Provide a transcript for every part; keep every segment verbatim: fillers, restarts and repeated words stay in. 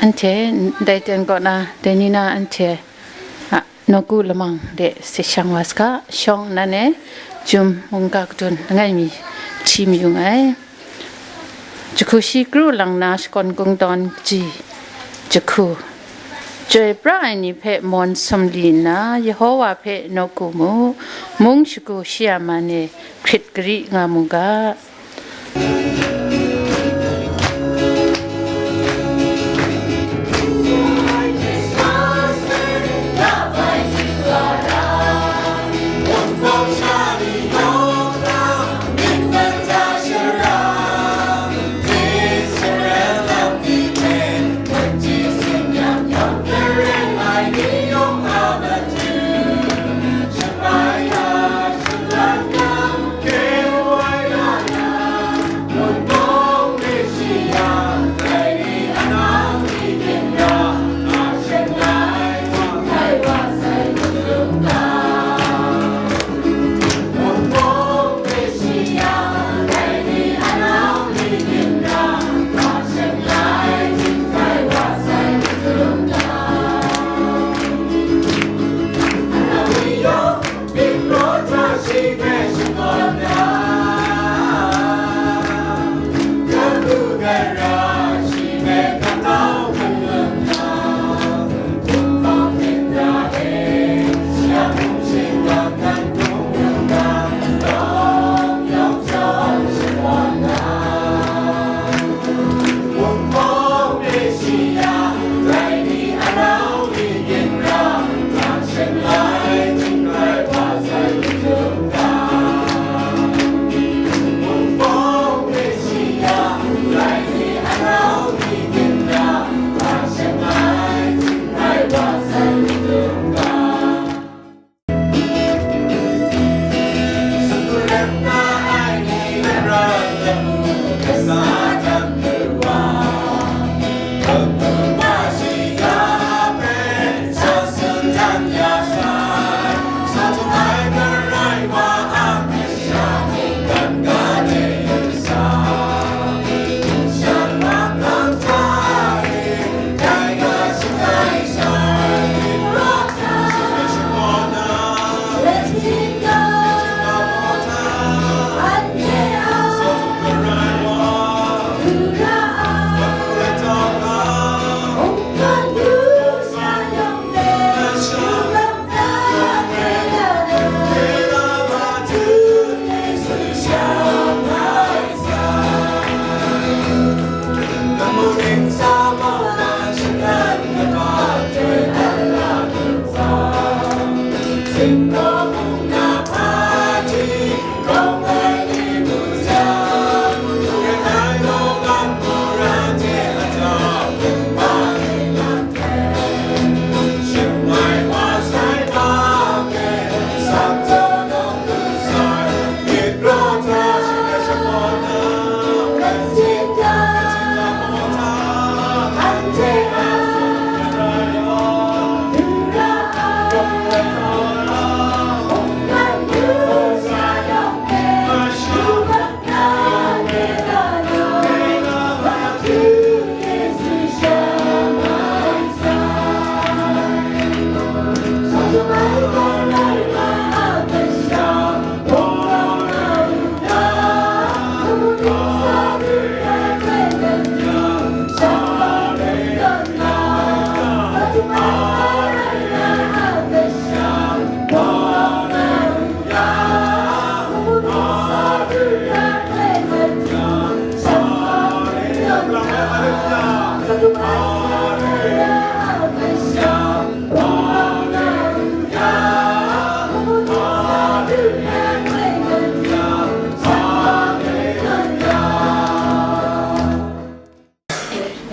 Anhte ndai ten kaw na, dai ni na anhte a nawku lamang de se shang wa saga, shawng nnan e, Jum mungga kadun langai mi hti mayu nngai. Jahku shi kru lang na shakawn kungdawn kaji jahku. Chyoi pra ai ni hpe mawn sumli nna, Yehova hpe nawku mu, mung shagu shi a man e hkrit gari nga mu ga.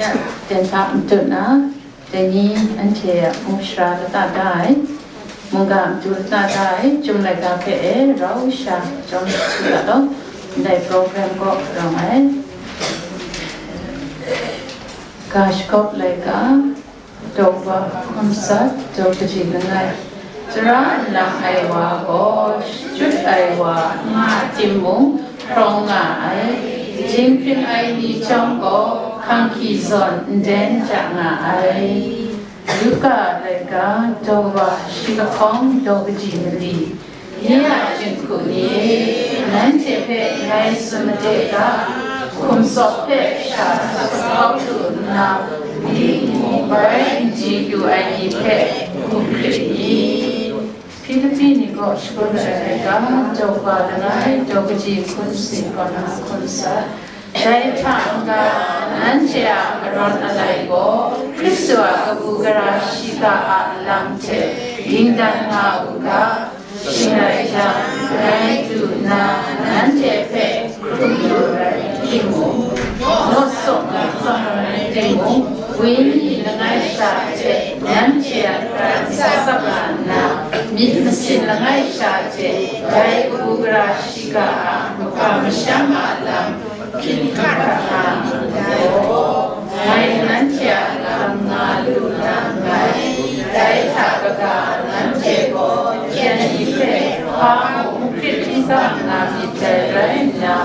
Ya, ten hta matut na, dai ni anhte a hpung shara lata da ai, mungga matu lata da ai, Jum laika hpe e rau sha chyawm hti ga law, ndai program kaw rawng ai. Ga shagawp laika, daw wa hkun sat, daw kaji langai. Tara nlang ai wa gaw, shachyut ai wa nga timung, hkrawng nga ai. Dinghpring ai ni chyawm gaw, Hkang hki zawn nden ja nga ai. Luka laika daw wa shi lahkawng daw kaji mali. Nye a jinghku ni e, nanhte hpe ngai tsun made ga, hkum tsawp hpe sha sat kau lu nna, ning mung bai n di lu ai ni hpe hkum hkrit mi. Hpilipi ni kaw shagun ai laika daw wa langai daw kaji hkun sing kaw na hkun sat. Dai hta n-ga, nanhte a marawn alai gaw Hkristu a kabu gara shiga a alang hte dingdan nga u ga, shing rai jang, dai du nna nanhte hpe hkrum lu rai timung, naw sawk na tsawm rai timung, wenyi langai sha hte nanhte a prat tsap la nna, myit masin langai sha hte dai kabu gara shiga a maka masham a lam, hpyi hkra nga ai gaw, ngai nanhte a lam nga lu na nngai, dai hta kaga nanhte gaw hpyen ni hpe hpa mung n hkrit n kam na myit dai rai nna,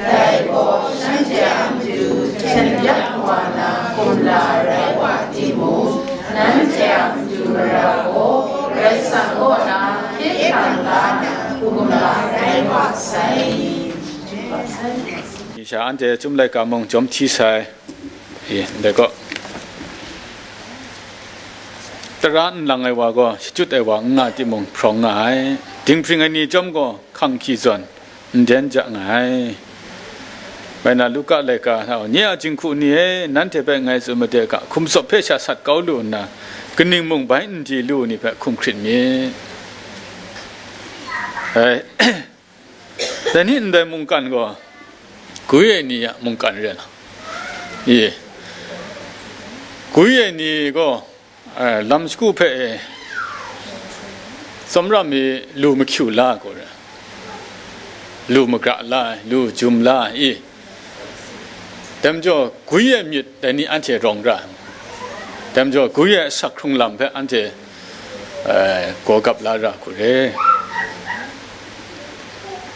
dai gaw shanhte a matu hten yak wa na kumla rai wa timung, nanhte a matu mara gaw Karai Kasang kaw na hkye hkrang la na kumla rai wa sai. Ni sha anhte Chyum laika mung jawm hti sai. E, ndai gaw, tara nlang ai wa gaw, shachyut ai wa n nga timung, hprawng nga ai. Dinghpring ai ni chyawm gaw, hkang hki zawn, nden ja nga ai. Bai na, Luka laika hta, nye a jinghku ni e, nanhte hpe ngai tsun made ga, hkum tsawp hpe sha sat kau lu nna, kaning mung bai n di lu ni hpe hkum hkrit myit. Ai, dai ni ndai mungkan gaw, gwi ai ni a mungkan rai na. Ye. Gwi ai ni gaw, eh, lam shagu hpe e, tsawmram mi lu mahkyu la gaw rai, lu magra la ai, lu jum la ai, i. Dai majaw, gwi ai myit dai ni anhte rawng ra ai. Dai majaw, gwi ai asak hkrung lam hpe anhte, eh, gaw gap la ra hku re.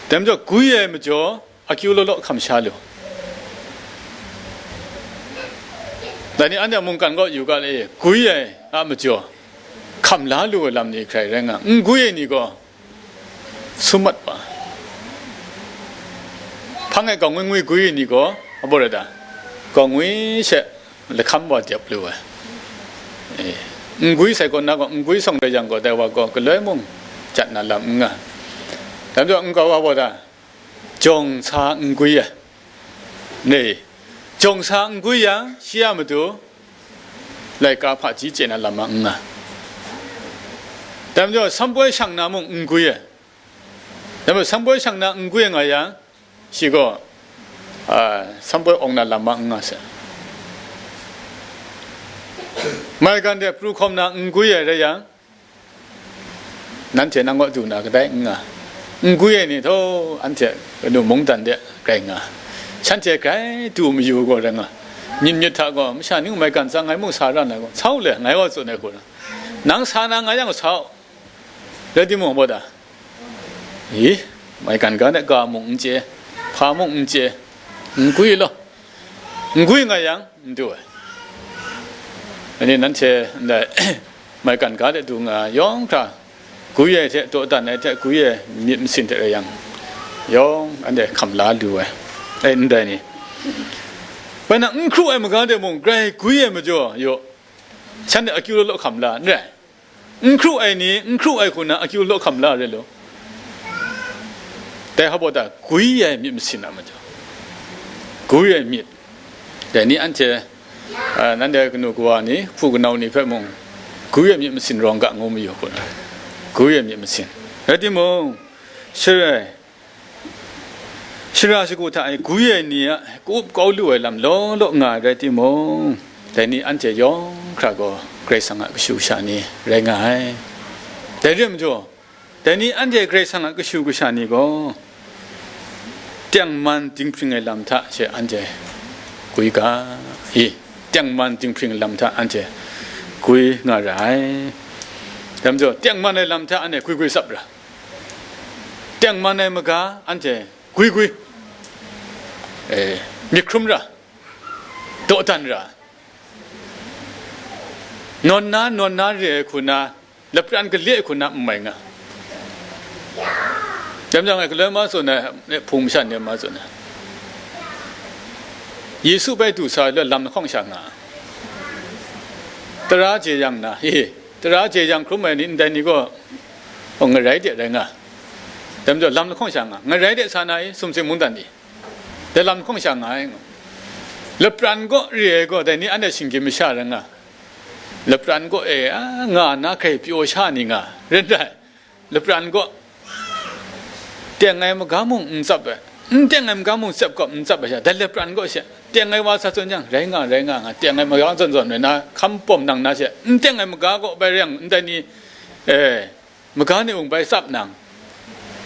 Dai majaw, gwi ai majaw, akyu law law hkam sha lu. Dai ni anhte a mungkan kaw yu ga le, gwi ai a majaw, hkam la lu ai lam ni hkrai rai nga, n gwi ai ni gaw, sum mat wa. Hpang e gaw ngwi ngwi gwi ai ni gaw, a baw rai ta? Gaw ngwi she lahkam wa dep lu ai. E, n gwi sai kaw na gaw, n gwi sawng rai yang gaw, dai wa gaw galoi mung jat na lam n nga. Dai majaw, n gaw wa baw ta? Jawng sa n gwi ai. Ni, jawng sa n gwi yang, shi a matu laika hpaji chye na lam a n nga. Dai majaw, samboi shang na mung n gwi ai. Dai majaw, samboi shang na n gwi nga yang, shi gaw, a, samboi awng na lam a n nga sai. Maigan de pru hkawm na n gwi ai rai yang, nanhte nang kaw du na kadai n nga. N gwi ai ni htaw, anhte kanu mungdan de grai nga. Shanhte grai du mayu gaw rai nga. Myit myit hta gaw, masha ning maigan tsang ai mung sa ra na gaw, sau le, ngai gaw tsun ai hku na. Nang sa na nga yang sau. Rai timung, baw ta? I, maigan ga de ga mung n chye, hpa mung n chye, n gwi law. N gwi nga yang, n du ai. Anhte nanhte ndai maigan ga de du nga yawng hkra, gwi ai hte dawdan ai hte gwi ai myit masin hte rai yang, yawng anhte hkam la lu ai. E, ndai ni. Bai na, n hkru ai maga de mung, grai gwi ai majaw yaw, shanhte akyu law law hkam la, n rai? N hkru ai ni, n hkru ai hku na akyu law hkam la re law. Dai hpa baw ta, gwi ai myit masin a majaw. Gwi ai myit. Dai ni anhte, a, nanhte kanu kawa ni, hpu kanau ni hpe mung, gwi ai myit masin rawng ga ngu mayu hku na. Gwi ai myit masin. Rai timung, sharai, shara shagu hta e gwi ai ni a ka-up kau lu ai lam law law nga ai rai timung, dai ni anhte yawng hkra gaw Karai Kasang a kashu kasha ni rai nga ai. Dai re ai majaw, dai ni anhte Karai Kasang a kashu kasha ni gaw, tengman dinghpring ai lam hta she anhte gwi ga i, tengman dinghpring ai lam hta anhte gwi nga ra ai. Dai majaw, tengman ai lam hta anhte gwi gwi tsap ra. Tengman ai maga anhte gwi gwi, e, myit hkrum ra, dawdan ra, nawn na, nawn na re ai hku na, lapran gale ai hku na n mai nga. Dai majaw ngai galoi ma tsun ai, Hpung masha ni ma tsun ai, Yesu bai du sa ai lam lahkawng sha nga, tara jeyang na, he, tara jeyang hkrum ai ni ndai ni gaw, oh, ngarai de rai nga. Dai majaw lam lahkawng sha nga, ngarai de sa na i, sumsing mungdan ni, dai lam lahkawng sha nga ai. Lapran gaw re ai gaw, dai ni anhte shinggyim masha rai nga. Lapran gaw e, a, nga na hkrai pyaw sha ni nga, rai n rai? Lapran gaw, teng ai maga mung n tsap ai, n teng ai maga mung tsep kawp n tsap ai sha, dai lapran gaw she, teng ai wa sa tsun jang, rai nga, rai nga, nga, teng ai maga zawn zawn rai na, hkam pawm nang na she, n teng ai maga gaw bai rai yang, ndai ni, e, maga ni mung bai tsap nang,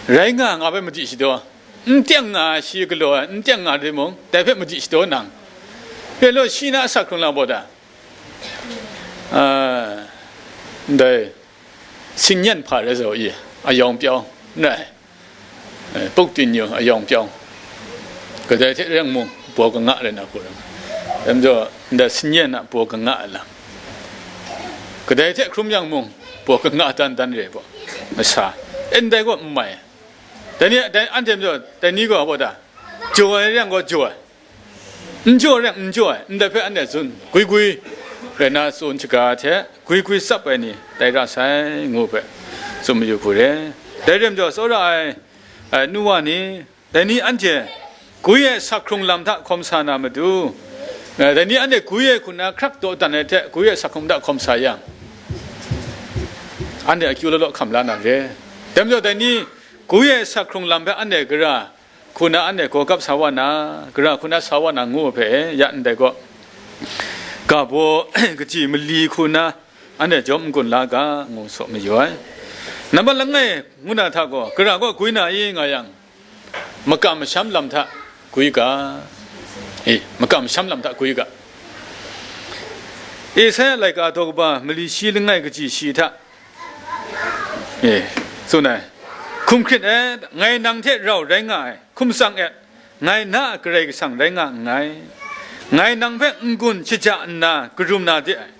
rai nga, nga bai madi shadaw, n teng nga shi galaw ai, n teng nga rai mung, dai hpe madi shadaw nang, re law, shi na asak hkrung lang baw da, a, ndai, 信念 hpa rai zaw i, ayawng pyawng, n rai, e, 不定 yu ayawng pyawng, kadai hte rai yang mung, baw kanga rai na hku rai, dai majaw, ndai 信念 a baw kanga ai lam, kadai hte hkrum yang mung, baw kanga dan dan re ai baw, masa, e, ndai gaw n mai. Dai ni, dai, anhte majaw, dai ni gaw baw da, jaw ai rai yang gaw jaw ai, n jaw rai yang n jaw ai, ndai hpe anhte tsun, gwi gwi rai na tsun shaga hte, gwi gwi tsap ai ni tai ra sai, ngu hpe tsun mayu hku re. Dai rai majaw, tsawra ai, ai, nu wa ni, dai ni anhte gwi ai sak hkrung lam hta hkawm sa na matu, e, dai ni anhte gwi ai hku na hkrak dawdan ai hte gwi ai sak hkrung hta hkawm sa yang, anhte akyu law law hkam la na re. Dai majaw, dai ni gwi ai sak hkrung lam hpe anhte gara hku na anhte gaw gap sa wa na, gara hku na sa wa na ngu ai hpe, ya ndai gaw, ga baw kaji mali hku na anhte jawm n-gun la ga, ngu saw mayu ai. Nambat langai ngu na hta gaw, gara gaw gwi na i nga yang, makam masham lam hta gwi ga, e, makam masham lam hta gwi ga. Esaia laika daw kaba mali shi langai kaji shi hta, e, tsun ai, hkum hkrit et, ngai nang hte rau rai nga ai, hkum tsang et, ngai na a Karai Kasang rai nga nngai, ngai nang hpe n-gun shaja nna karum na de ai,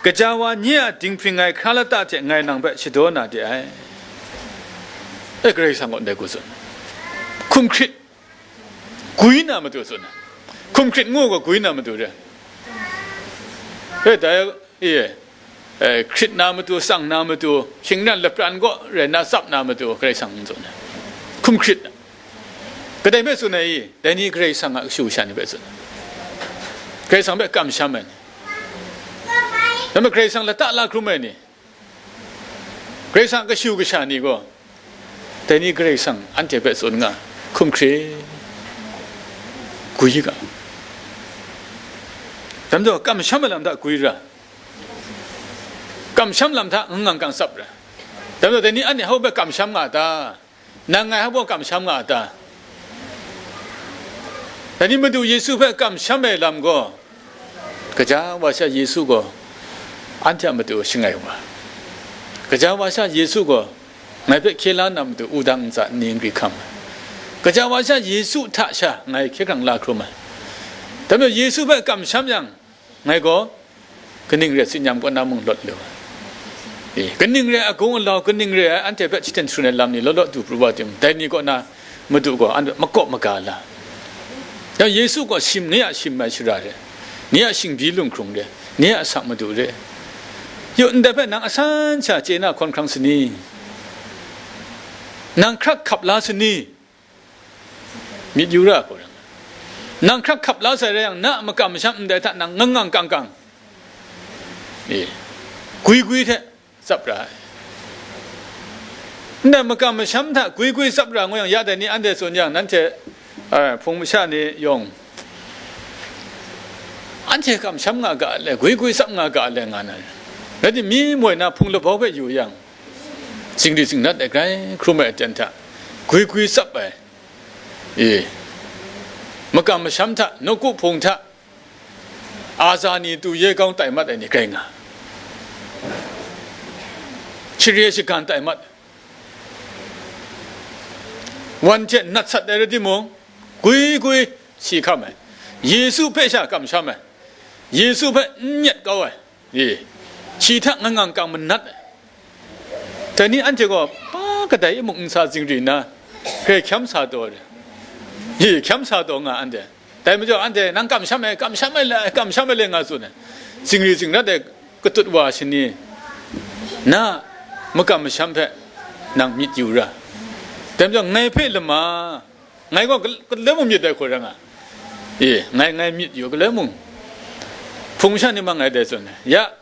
gaja wa nye a dinghpring ai hkra lata hte ngai nang hpe shadaw na de ai. E, Karai Kasang gaw ndai hku tsun, hkum hkrit, gwi na matu tsun ai, hkum hkrit ngu gaw gwi na matu re, e, dai, e, e, hkrit na matu, tsang na matu, shingran lapran gaw rai na tsap na matu, Karai Kasang n tsun ai. Hkum hkrit, kadai hpe tsun ai i? Dai ni Karai Kasang a kashu kasha ni hpe tsun ai. Karai Kasang hpe kamsham ai ni, dai hpe Karai Kasang lata la hkrum ai ni, Karai Kasang a kashu kasha ni gaw, dai ni Karai Kasang anhte hpe tsun nga, hkum hkrit, gwi ga, dai majaw, kamsham ai lam hta gwi ra, kamsham lam hta ngang kang tsap ra. Dai majaw, dai ni anhte hpa baw kamsham nga ta? Nang ngai hpa baw kamsham nga ta? Dai ni Madu Yesu hpe kamsham ai lam gaw, gaja wa sha Yesu gaw anhte a matu shangai wa, gaja wa sha Yesu gaw ngai hpe hkye la na matu wudang ntsa nni n gri hkam ai, gaja wa sha Yesu hta sha ngai hkye hkrang la hkrum ai. Dai majaw Yesu hpe kamsham yang, ngai gaw kaning re tsin-yam kaw na mung lawt lu ai. E, kaning re ai agung alau, kaning re ai anhte hpe jahten sharun ai lam ni law law du pru wa timung, dai ni kaw na Madu gaw anhte makawp maga la. Ya, Yesu gaw shim, ni a shim ai shara re, ni a shingbyi lunghkrung re, ni a asak madu re. Yu, ndai hpe nang asan sha chye na hkawn hkrang sani? Nang hkrak hkap la sani? Myit yu ra hku rai. Nang hkrak hkap la sai rai yang, na a makam masham ndai hta nang ngang ngang kang kang, e, gwi gwi hte tsap ra ai. Ndai makam masham hta gwi gwi tsap ra ngu yang, ya dai ni anhte tsun yang, nanhte, eh, Hpung masha ni yawng, anhte kamsham nga ga le, gwi gwi tsap nga ga le, nga na. Rai timung, mi moi na Hpung labau hpe yu yang, zingri zingnat ai grai hkrum ai aten hta gwi gwi tsap ai, e, makam masham hta, nawku hpung hta, aza ni tu ye kau tai mat ai ni grai nga, share shagan tai mat, wan hte nat sat ai rai timung, gwi gwi si hkam ai, Yesu hpe sha kamsham ai, Yesu hpe n nyet kau ai, e, shi hta ngang ngang kang manat ai. Dai ni anhte gaw pa kadai e mung n sa zingri nna, grai hkyam sa taw ai, e, hkyam sa taw nga anhte. Dai majaw anhte, "Nang kamsham ai, kamsham ai le, kamsham ai le," nga tsun ai. Zingri zingrat ai katut wa shani, na makam masham hpe nang myit yu ra. Dai majaw ngai hpe lama, ngai gaw gal-, galoi mung myit ai hku rai nga. E, ngai, ngai myit yu, galoi mung. Hpung sha ni ma ngai dai tsun ai. Ya,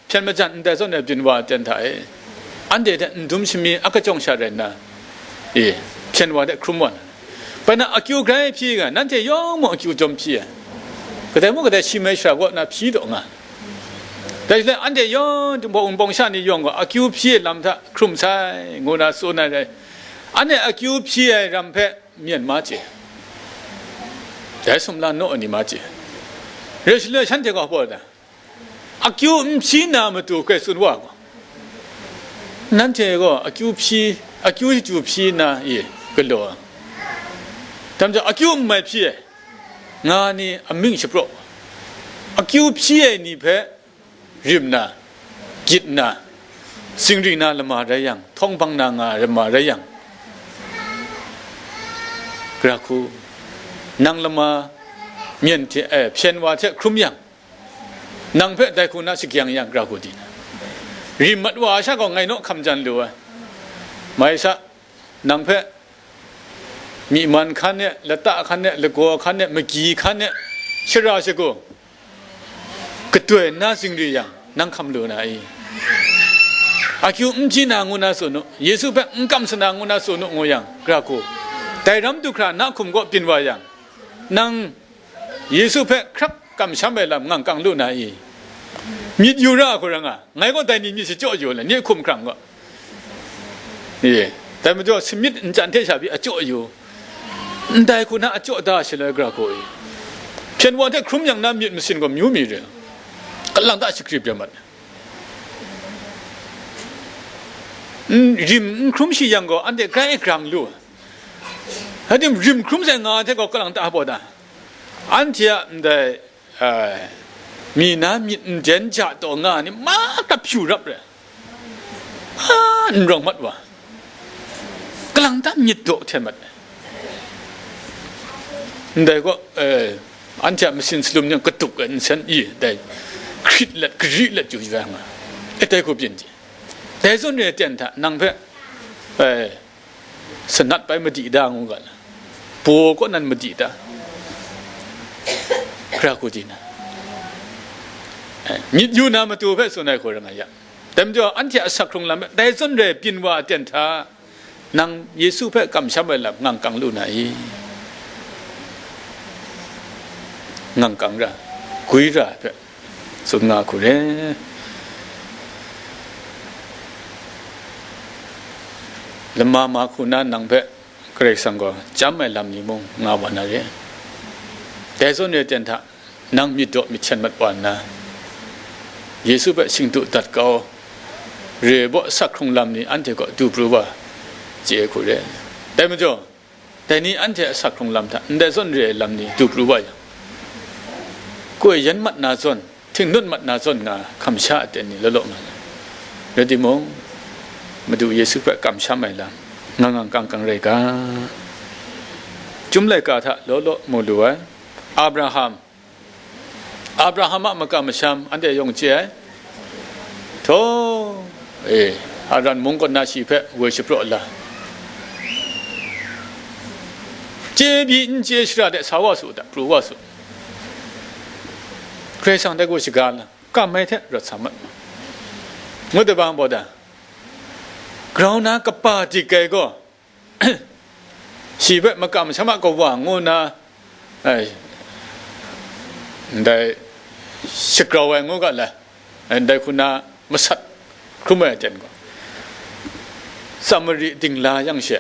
hpyen majan ndai zawn ai byin wa aten hta e, anhte hte n dum shami a kachyawng sha rai nna, e, hpyen wa hte hkrum wa na. Bai na akyu grai hpyi nga, nanhte yawng mung akyu jawm hpyi ai. Kadai mung kadai shi mai shara kaw na hpyi taw nga. Dai shaloi anhte yawng, Wunpawng sha ni yawng gaw akyu hpyi ai lam hta hkrum sai, ngu na tsun ai rai. Anhte akyu hpyi ai ram hpe myen ma chye. Dai sumla naw ai ni ma chye. Rai shaloi shanhte gaw hpaw da. Akyu n hpyi na matu hkoi tsun wa gaw, nanhte gaw akyu hpyi, akyu chyu hpyi na e galaw ai, dam jang akyu n mai hpyi ai, nga ni amying shapraw, akyu hpyi ai ni hpe rim na, gyit na, zingri na lama rai yang, htawng bang na nga ai lama rai yang, Gara hku, nang lama myen hte, eh, hpyen wa hte hkrum yang, nang hpe dai hku na shagyang yang, gara hku di na. Rim mat wa ai sha gaw ngai naw hkam jan lu ai. Mai sa, nang hpe myi man hkan e, lata hkan e, lagaw hkan e, magyi hkan e, shara shagu, katoi nna zingri yang, nang hkam lu na i? Akyu n hpyi na ngu na tsun u, Yesu hpe n kam sa na ngu na tsun u ngu yang, gara hku, dai ram du hkra na hkum kaw byin wa yang, nang Yesu hpe hkrak kamsham ai lam ngang kang lu na i? Myit yu ra hku rai nga, ngai gaw dai ni myit shachyaw yu le, ni hkum hkrang gaw. E, dai majaw, samyit nchan hte sha pyi achyaw yu, ndai hku na achyaw da shaloi gara hku i? Hpyen wa hte hkrum yang na myit masin gaw myu mi re, kalang ta shagrip ya mat. N-, rim n hkrum shi yang gaw, anhte grai grang lu. Haitim rim hkrum sai nga hte gaw kalang ta hpaw da? Anhte a ndai, ai, mi na myit nden ja taw nga ni ma kap hpyu rap re, ma n rawng mat wa, kalang ta myit daw hten mat ai. Ndai gaw, eh, anhte a masin salum ni katuk ai nsen i, dai hkrit let, gari let yu yu ai nga, e, dai hku byin di. Dai zawn re ai ten hta nang hpe, eh, sanat bai madi da ngu ga la, baw kaw nan madi da, gara hku di na, eh, myit yu na matu hpe tsun ai hku rai nga ya. Dai majaw, anhte a asak hkrung lam hpe dai zawn re byin wa ai ten hta, nang Yesu hpe kamsham ai lam ngang kang lu na i? Ngang kang ra, gwi ra ai hpe tsun nga hku re. Lama ma hku na nang hpe Karai Kasang gaw chyam ai lam ni mung nga wa na re. Dai zawn re ai ten hta, nang myit daw myit hten mat wa nna, Yesu hpe shingdu dat kau, re ai baw asak hkrung lam ni anhte kaw du pru wa, chye ai hku re. Dai majaw, dai ni anhte asak hkrung lam hta ndai zawn re ai lam ni du pru wa yang, koi yan mat na zawn, htingnup mat na zawn nga hkamsha aten ni law law nga ai. Rai timung, Madu Yesu hpe kamsham ai lam, ngang ngang kang kang rai ga. Chyum laika hta law law mu lu ai. Abraham, Abraham a makam masham anhte yawng chye ai. Htaw, e, Haran mung kaw na shi hpe woi shapraw la, chye pyi n chye shara de sa wa su da, pru wa su. Karai Kasang dai gaw shaga la, kam ai hte rawt sa mat ma, ngut ai bang baw da, grau na kaba dik ai gaw, shi hpe makam masham a kawa ngu na, ai, ndai shagrau ai ngu ga lai, ai, ndai hku na masat hkrum ai aten gaw, Samari dingla yang she,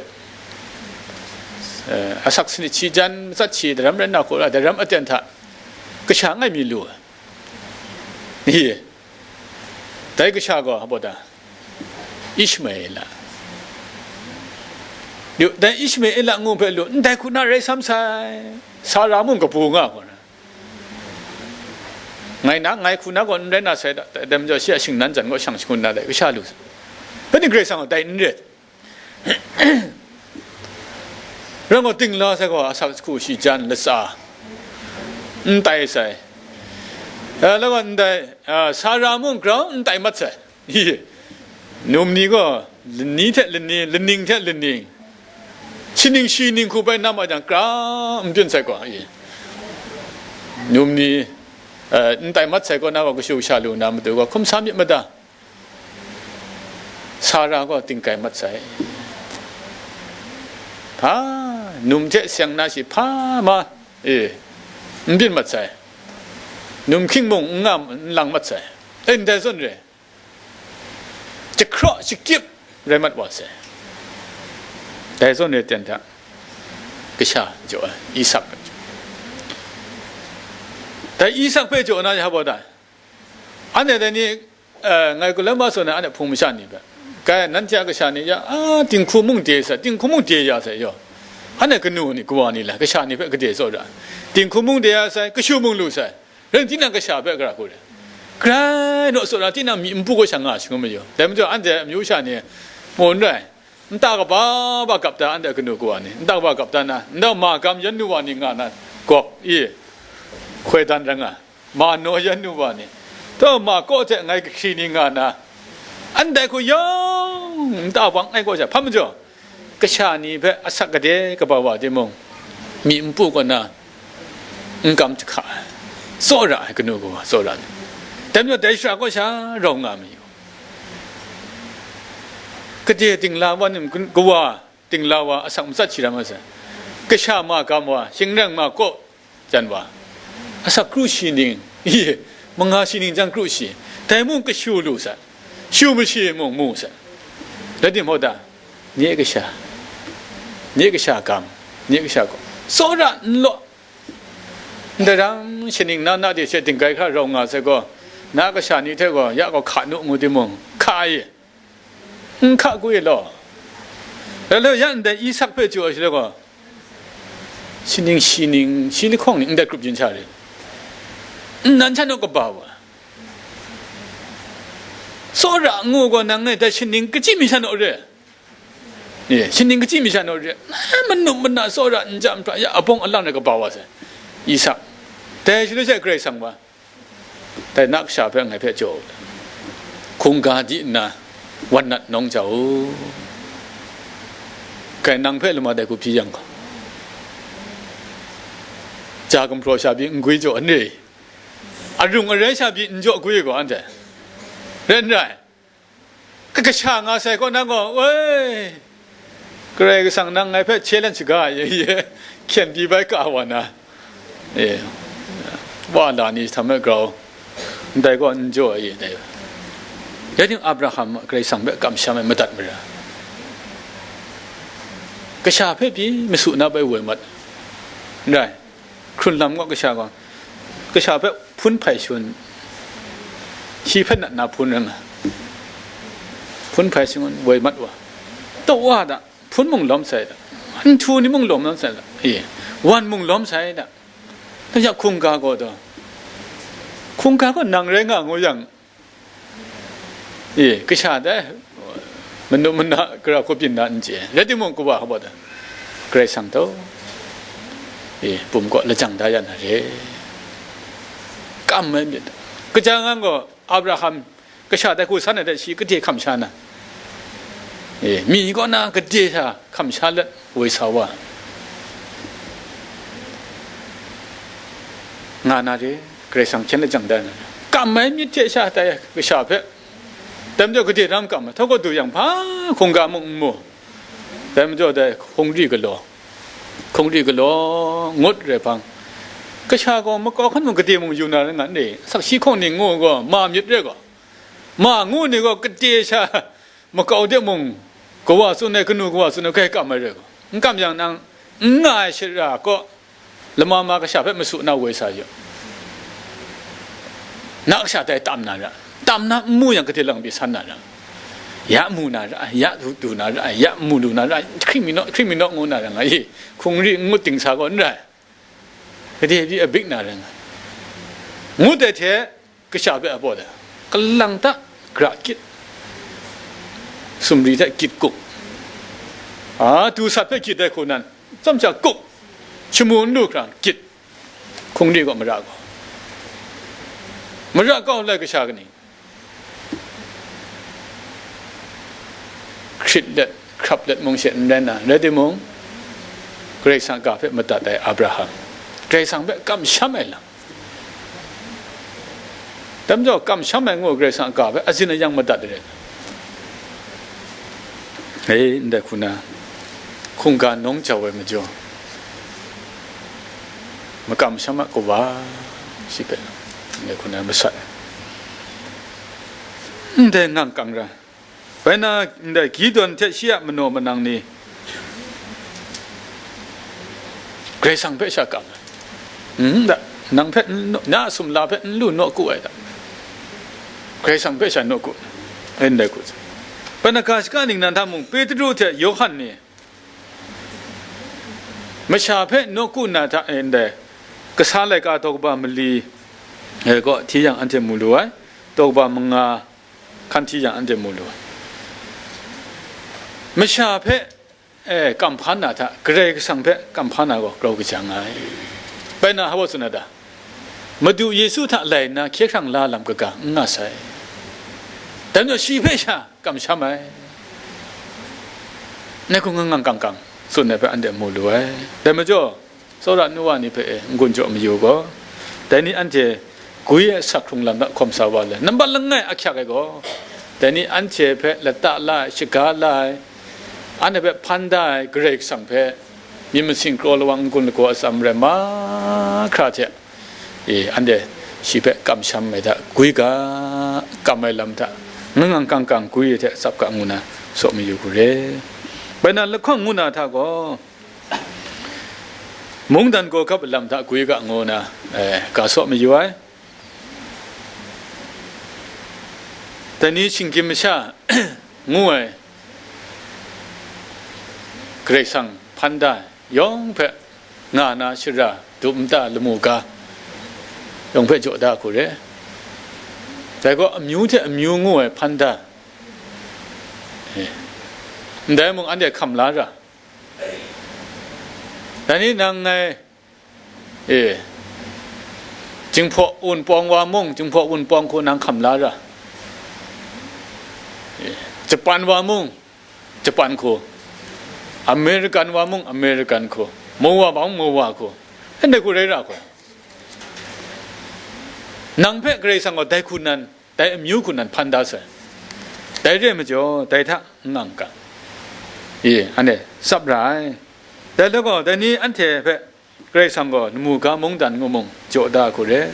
eh, asak sanit shi jan matsat shi daram rai nna hku ra, daram aten hta kasha ngai mi lu ai. Hi, dai kasha gaw hpa da, Ishmaela. Yu, dai Ishmaela ngu hpe lu, ndai hku na rai sam sai, Sara mung kabu nga hku na. Ngai na, ngai hku na gaw n rai na sai, dai majaw shi a shingnan jan gaw shang shangun na dai, kasha lu sai. Bai ni Karai Kasang gaw dai n ret. Rai gaw, dingla sai gaw, asak hku shi jan latsa n tai sai. Eh, la gaw ndai, ah, Sara mung grau n tai mat sai. Hi, num ni gaw lani hte lani, laning hte laning, shi ning shi ning hku bai nam a jang, kra n byin sai gaw, i, num ni, eh, n tai mat sai gaw, na gaw kashu kasha lu na matu gaw, hkum sa myit mada, Sara gaw tingkai mat sai. Hpa, num hte seng na shi hpa ma, e, n byin mat sai. Num hkying mung n nga, n lang mat sai. E, ndai zawn re, jahkraw shakip rai mat wa sai. Dai zawn re ten hta, kasha jaw ai, Isak hpe jaw. Dai Isak hpe jaw na ya baw dai. Anhte dai ni, eh, ngai galam ma tsun ai, anhte hpung masha ni hpe, kai, nanhte a kasha ni ya, a, dinghku mung de sai, dinghku mung de ya sai yaw. Anhte kanu ni, kawa ni la, kasha ni hpe gade tsawra, dinghku mung de ya sai, kashu mung lu sai. Rai nna, tinang kasha hpe gara hku re, grai naw tsawra, tinang myi npu kaw sha nga shangun mayu. Dai majaw, anhte amyu sha ni, mu n rai, nta kaba ba gap da, anhte kanu kawa ni, nta kaba gap da na, nta ma gam yan nu wa ni nga na, gawk, i, hkoi dan rai nga, ma naw yan nu wa ni, taw ma kaw hte ngai kahkri ni nga na, anhte hku yawng nta wang ai kaw sha, hpa majaw, kasha ni hpe asak gade kaba wa timung, myi npu kaw na n kam jahka ai, tsawra ai, kanu kawa tsawra ni. Dai majaw, dai shara kaw sha rau nga mayu. Gade dingla wa ning, kawa dingla wa asak matsat shi ram ai sai. Kasha ma gam wa, shingrang ma kaw jan wa, asak kru shi ning, i, manga shi ning jang kru shi, dai mung kashu lu sai, shu mashi mung mu sai. Rai timung, da, nye kasha, nye kasha gam, nye kasha gaw, tsawra n law. Ndai rang, shaning na, na de she dinggai hkra rau nga sai gaw, na kasha ni hte gaw ya gaw hka nu ngu timung, hka ai, n hka gwi law. Rai law, ya ndai Isak hpe chyu ai shaloi gaw, shi ning, shi ning, shi lahkawng ning ndai grup yin sha re, nnan sha naw kaba wa, tsawra ngu gaw, nang e dai shaning kachyi mi sha naw re, e, shaning kachyi mi sha naw re, a, manu mana tsawra n ja n hpra ya, abawng alang rai kaba wa sai, Isak. Dai shaloi she Karai Kasang wa, dai na kasha hpe ngai hpe jaw u, hkungga di nna wan nat nawng jau u. Kai, nang hpe lama dai hku hpyi yang gaw, ja gumhpraw sha pyi n gwi jaw n re, arung arai sha pyi n jaw gwi gaw, anhte rai n rai? Ka kasha nga sai kaw na gaw, woi, Karai Kasang nang ngai hpe challenge ga ye ye, hkyen di bai ka wa na, e, wa la ni htam ai grau, ndai gaw n jaw ai ye, dai. Rai timung, Abraham Karai Kasang hpe kamsham ai madat mara, kasha hpe pyi masu na bai woi mat, n rai. Hkrun lam gaw kasha gaw, kasha hpe hpun hpai shangun, shi hpe nat na hpun rai nga, hpun hpai shangun woi mat wa, taw wa da, hpun mung lawm sai da, nhtu ni mung lawm lawm sai da, e, wan mung lawm sai da. Dai hta hkungga gaw taw, hkungga gaw nang rai nga ngu yang, e, kasha dai, manu mana gara hku byin na n chye. Rai timung, kawa hpa da, Karai Kasang taw, e, pum kaw lajang da ya na re, kam ai myit. Kaja ngang gaw, Abraham kasha dai hku san ai hte shi gade hkam sha na, e, mi kaw na gade sha hkam sha let woi sa wa nga na re, Karai Kasang hkyen lajang da na re. Kam ai myit hte sha tai kasha hpe, dai majaw gade ram kam ai, htaw kaw du yang hpa hkungga mung n mu, dai majaw dai hkungri galaw, hkungri galaw ngut rai hpang, kasha gaw makau hkan mung gade mung yu na rai nga n re, asak shi hkawng ning ngu gaw, ma myit rai gaw, ma ngu ni gaw gade sha makau de mung, kawa tsun ai, kanu kawa tsun ai, kai kam ai rai gaw, n kam yang nang n nga ai shara kaw, lama ma kasha hpe masu na woi sa yu. Na kasha dai tam na ra, tam na n mu yang, gade lang pyi san na ra, ya mu na ra, ya du, du na ra, ya mu lu na ra, hkring mi naw, hkring mi naw ngu na ra nga, i, hkungri n ngut ting sa gaw n rai. Gade pyi abik na rai nga, Ngut ai hte, kasha hpe a baw de, kalang ta, gra kyit, sumri hte kyit kup, a, du sat hpe kyit ai hku nan, tsam sha kup, shamu n lu hkra kyit, hkungri gaw mara gaw, mara kau lai kasha kaning, hkrit let, hkrap let mung she n rai na, rai timung, Karai Kasang a ga hpe madat ai Abraham, Karai Kasang hpe kamsham ai lam, dai majaw, kamsham ai ngu Karai Kasang a ga hpe azin ayang madat ai rai. Hei, ndai hku na, hkungga nawng jau ai majaw, makam masham a kawa shi hpe, ndai hku na masat, ndai ngang kang ra. Bai na, ndai Gideon hte shi a manaw manang ni Karai Kasang hpe sha kam ai. N da, nang hpe n, na a sumla hpe n lu nawku ai da. Karai Kasang hpe sha nawku ai, ndai hku. Bai na, ga shaka ningnan hta mung, Petru hte Yawhan ni masha hpe nawku na hta e, ndai kasa laika daw kaba mali, e, gaw hti yang anhte mu lu ai, daw kaba manga hkan hti yang anhte mu lu ai. Masha hpe, e, kamhpa na hta, Karai Kasang hpe kamhpa na gaw grau kajang ai. Bai na, hpa tsun na da? Madu Yesu hta lai nna hkye hkrang la lam kaga n nga sai. Dai majaw, shi hpe sha kamsham ai. Ngai hku ngang ngang kang kang tsun ai hpe anhte mu lu ai. Dai majaw, tsawra nu wa ni hpe e n-gun jaw mayu gaw, dai ni anhte gwi ai asak hkrung lam hta hkawm sa wa le, nambat langai ahkyak ai gaw, dai ni anhte hpe lata la ai, shaga la ai, anhte hpe hpan da ai Karai Kasang hpe, myit masin kraw lawang n-gun lagaw atsam rai mahkra hte, e, anhte shi hpe kamsham ai hta gwi ga, kam ai lam hta ngang ngang kang kang gwi ai hte tsap ga ngu na, saw mayu hku re. Bai na, lahkawng ngu na hta gaw, mungdan gaw gap lam hta gwi ga ngu na, e, ga saw mayu ai. Dai ni shinggyim masha ngu ai Karai Kasang hpan da ai yawng hpe nga na shara, dup nta, lamu ga yawng hpe jaw da hku re. Dai gaw amyu hte amyu ngu ai hpan da, e, ndai mung anhte hkam la ra. Dai ni nang ngai, e, Jinghpaw Wunpawng wa mung, Jinghpaw Wunpawng hku nang hkam la ra. E, Japan wa mung, Japan hku, American wa mung, American hku, Mowa wa mung, Mowa hku, ndai hku rai ra hku. Nang hpe Karai Kasang gaw dai hku nan, dai amyu hku nan hpan da sai. Dai re ai majaw, dai hta n ngang ga, e, anhte tsap ra ai. Dai lahkawng, dai ni anhte hpe Karai Kasang gaw namu ga mungdan ngu mung jaw da hku re.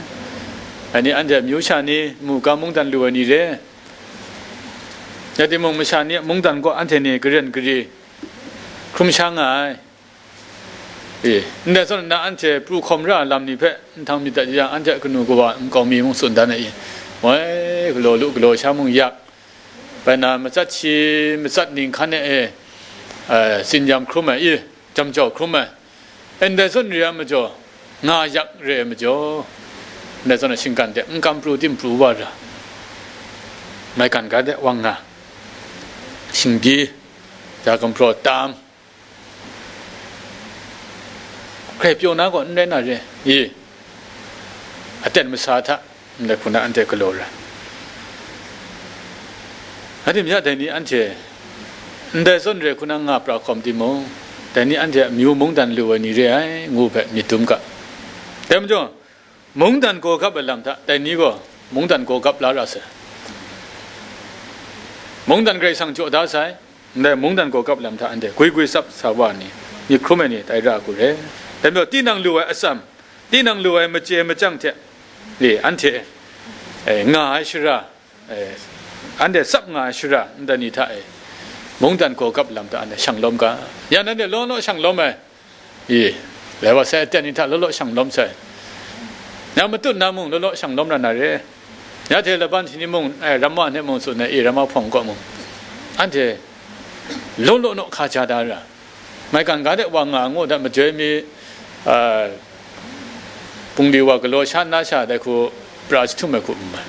Dai ni anhte amyu sha ni, namu ga mungdan lu ai ni re. Rai timung, masha ni a mungdan gaw anhte ni karen kari hkrum sha nga ai. E, ndai zawn nna anhte pru hkawm ra ai lam ni hpe nhtang myit dat yang, anhte a kanu kawa nkau mi mung tsun dan ai i, moi, galaw lu galaw sha mung yak, bai na, matsat shi, matsat ning hkan e, e, e, tsinyam hkrum ai i, jam jau hkrum ai, ndai zawn re ai majaw, nga yak re ai majaw, ndai zawn a shinggan de n kam pru tim pru wa ra, maigan ga de wang nga, shingbyi, ja gumhpraw tam, hkrai pyaw na gaw n rai na re i, aten masa hta ndai hku na anhte galaw ra. Rai timung, dai ni anhte ndai zawn re hku na nga pra hkawm timung, dai ni anhte amyu mungdan lu ai ni re ai, ngu hpe myit dum ga. Dai majaw, mungdan gaw gap ai lam hta, dai ni gaw mungdan gaw gap la ra sai. Mungdan Karai Kasang jaw da sai, ndai mungdan gaw gap lam hta anhte gwi gwi tsap sa wa ni, myit hkrum ai ni tai ra hku re. Dai majaw, tinang lu ai atsam, tinang lu ai machye machyang hte, e, anhte, e, nga ai shara, e, anhte tsap nga ai shara, ndai ni hta e, mungdan gaw gap lam hta anhte shang lawm ga. Yan anhte law law shang lawm ai, i, lai wa sai, aten ni hta law law shang lawm sai. Ya matut na mung law law shang lawm ra na re. Ya hte laban hti ni mung, e, ramma hte mung tsun ai, i, ramma hpawng kaw mung, anhte law law naw hka ja da ra. Maigan ga de wa nga ngu da, majoi mi, a, bungli wa galaw sha nna sha dai hku, pra jahtum ai hku n mai.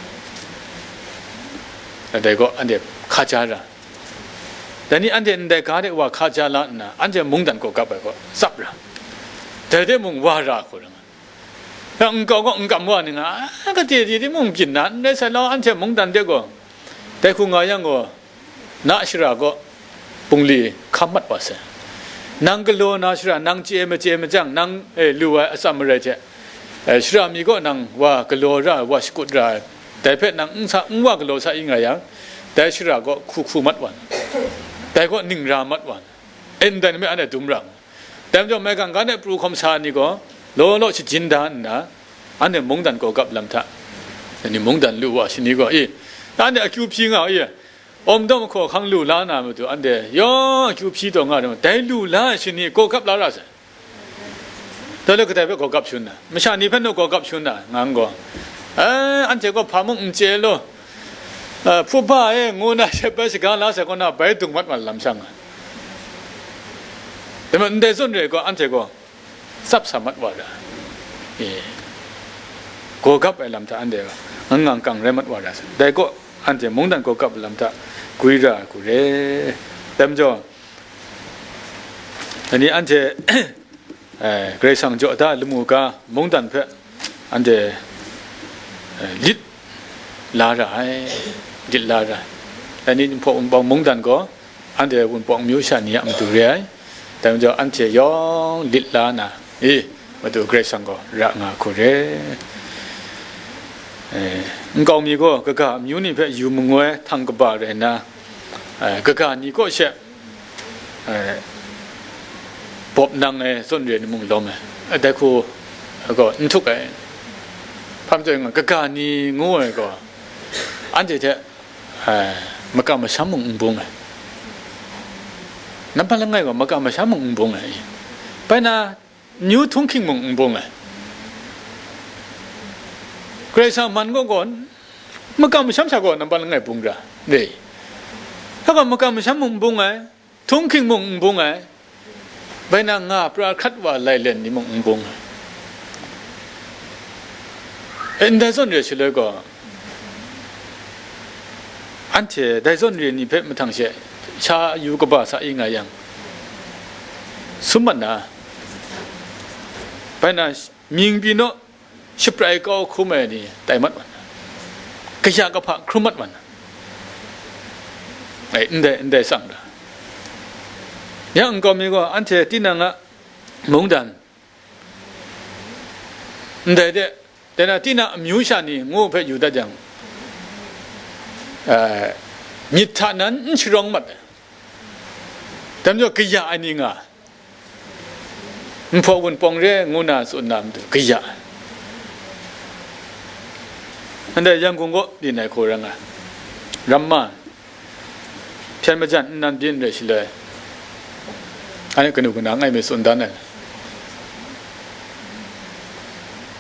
Dai gaw anhte hka ja ra. Dai ni anhte ndai ga de wa hka ja la nna, anhte mungdan gaw gap ai gaw tsap ra. Dai de mung wa ra hku ra nga. Ya nkau gaw n kam wa ni nga, a, kade di di mung byin na, n rai sai law, anhte mungdan de gaw, dai hku nga yang gaw, na shara gaw bungli hkam mat wa sai. Nang galaw na shara, nang chye machye majang, nang, e, lu ai atsam marai hte, e, shara mi gaw nang wa galaw ra ai, wa shakut ra ai, dai hpe nang n sa, n wa galaw sa i nga yang, dai shara gaw hku hku mat wa na, dai gaw ning ra mat wa na, e, ndai nme anhte dum ra mu. Dai majaw, maigan ga de pru hkawm sa ni gaw, law law shajin da nna, anhte mungdan gaw gap lam hta, ni mungdan lu wa shani gaw, e, anhte akyu hpyi nga, e, Awm dawm ahkaw hkang lu la na matu, anhte yawng akyu hpyi taw nga ai, dai lu la ai shani gaw gap la ra sai. Dai le kadai hpe gaw gap shangun na, masha ni hpe naw gaw gap shangun na, nga n gaw, e, anhte gaw hpa mung n chye law, e, hpu hpa e, ngu na she bai shaga la sai kaw na, bai dung mat wa lam shang nga. Dai majaw, ndai zawn re gaw, anhte gaw tsap sa mat wa ra, e, gaw gap ai lam hta anhte ngang ngang kang rai mat wa ra sai. Dai gaw, anhte mungdan gaw gap ai lam hta gwi ra ai hku re. Dai majaw, dai ni anhte, e, Karai Kasang jaw da lamu ga mungdan hpe anhte, e, lit la ra ai, lit la ra ai. Dai ni Jinghpaw Wunpawng mungdan gaw, anhte Wunpawng amyu sha ni a matu re ai. Dai majaw, anhte yawng lit la na, e, matu Karai Kasang gaw ra nga hku re. E, nkau mi gaw kaga amyu ni hpe yu mangoi htang kaba rai nna, e, kaga ni kaw she, e, bawp nang ai zawn re ni mung lawm ai, dai hku gaw n htuk ai. Hpa majaw nga, kaga ni ngu ai gaw, anhte hte, e, makam masham mung n bung ai. Nampat langai gaw makam masham mung n bung ai. Bai na, amyu htunghking mung n bung ai. Karai Kasang man gaw gaw, makam masham sha gaw nampat langai bung ra, re. Hpa gaw makam masham mung n bung ai, htunghking mung n bung ai, bai na nga pra hkrat wa ai lailen ni mung n bung ai. E, ndai zawn re shaloi gaw, anhte dai zawn re ni hpe mahtang she sha yu kaba sa i nga yang, sum mat na, bai na, mying pyi naw, shaprai kau hkrum ai ni tai mat wa na, kaya kahpa hkrum mat wa na, ai, ndai, ndai tsang da. Ya nkau mi gaw, anhte tinang a mungdan, ndai de, dai na tinang amyu sha ni ngu hpe yu dat jang, ai, myit hta nan n sharawng mat ai. Dai majaw, kaya ai ni nga, Jinghpaw Wunpawng re ngu na tsun na matu kaya ai. Anhte Yangon kaw byin ai hku rai nga, ramma, hpyen majan nnan byin re shaloi, anhte kanu kana ngai mi tsun dan ai.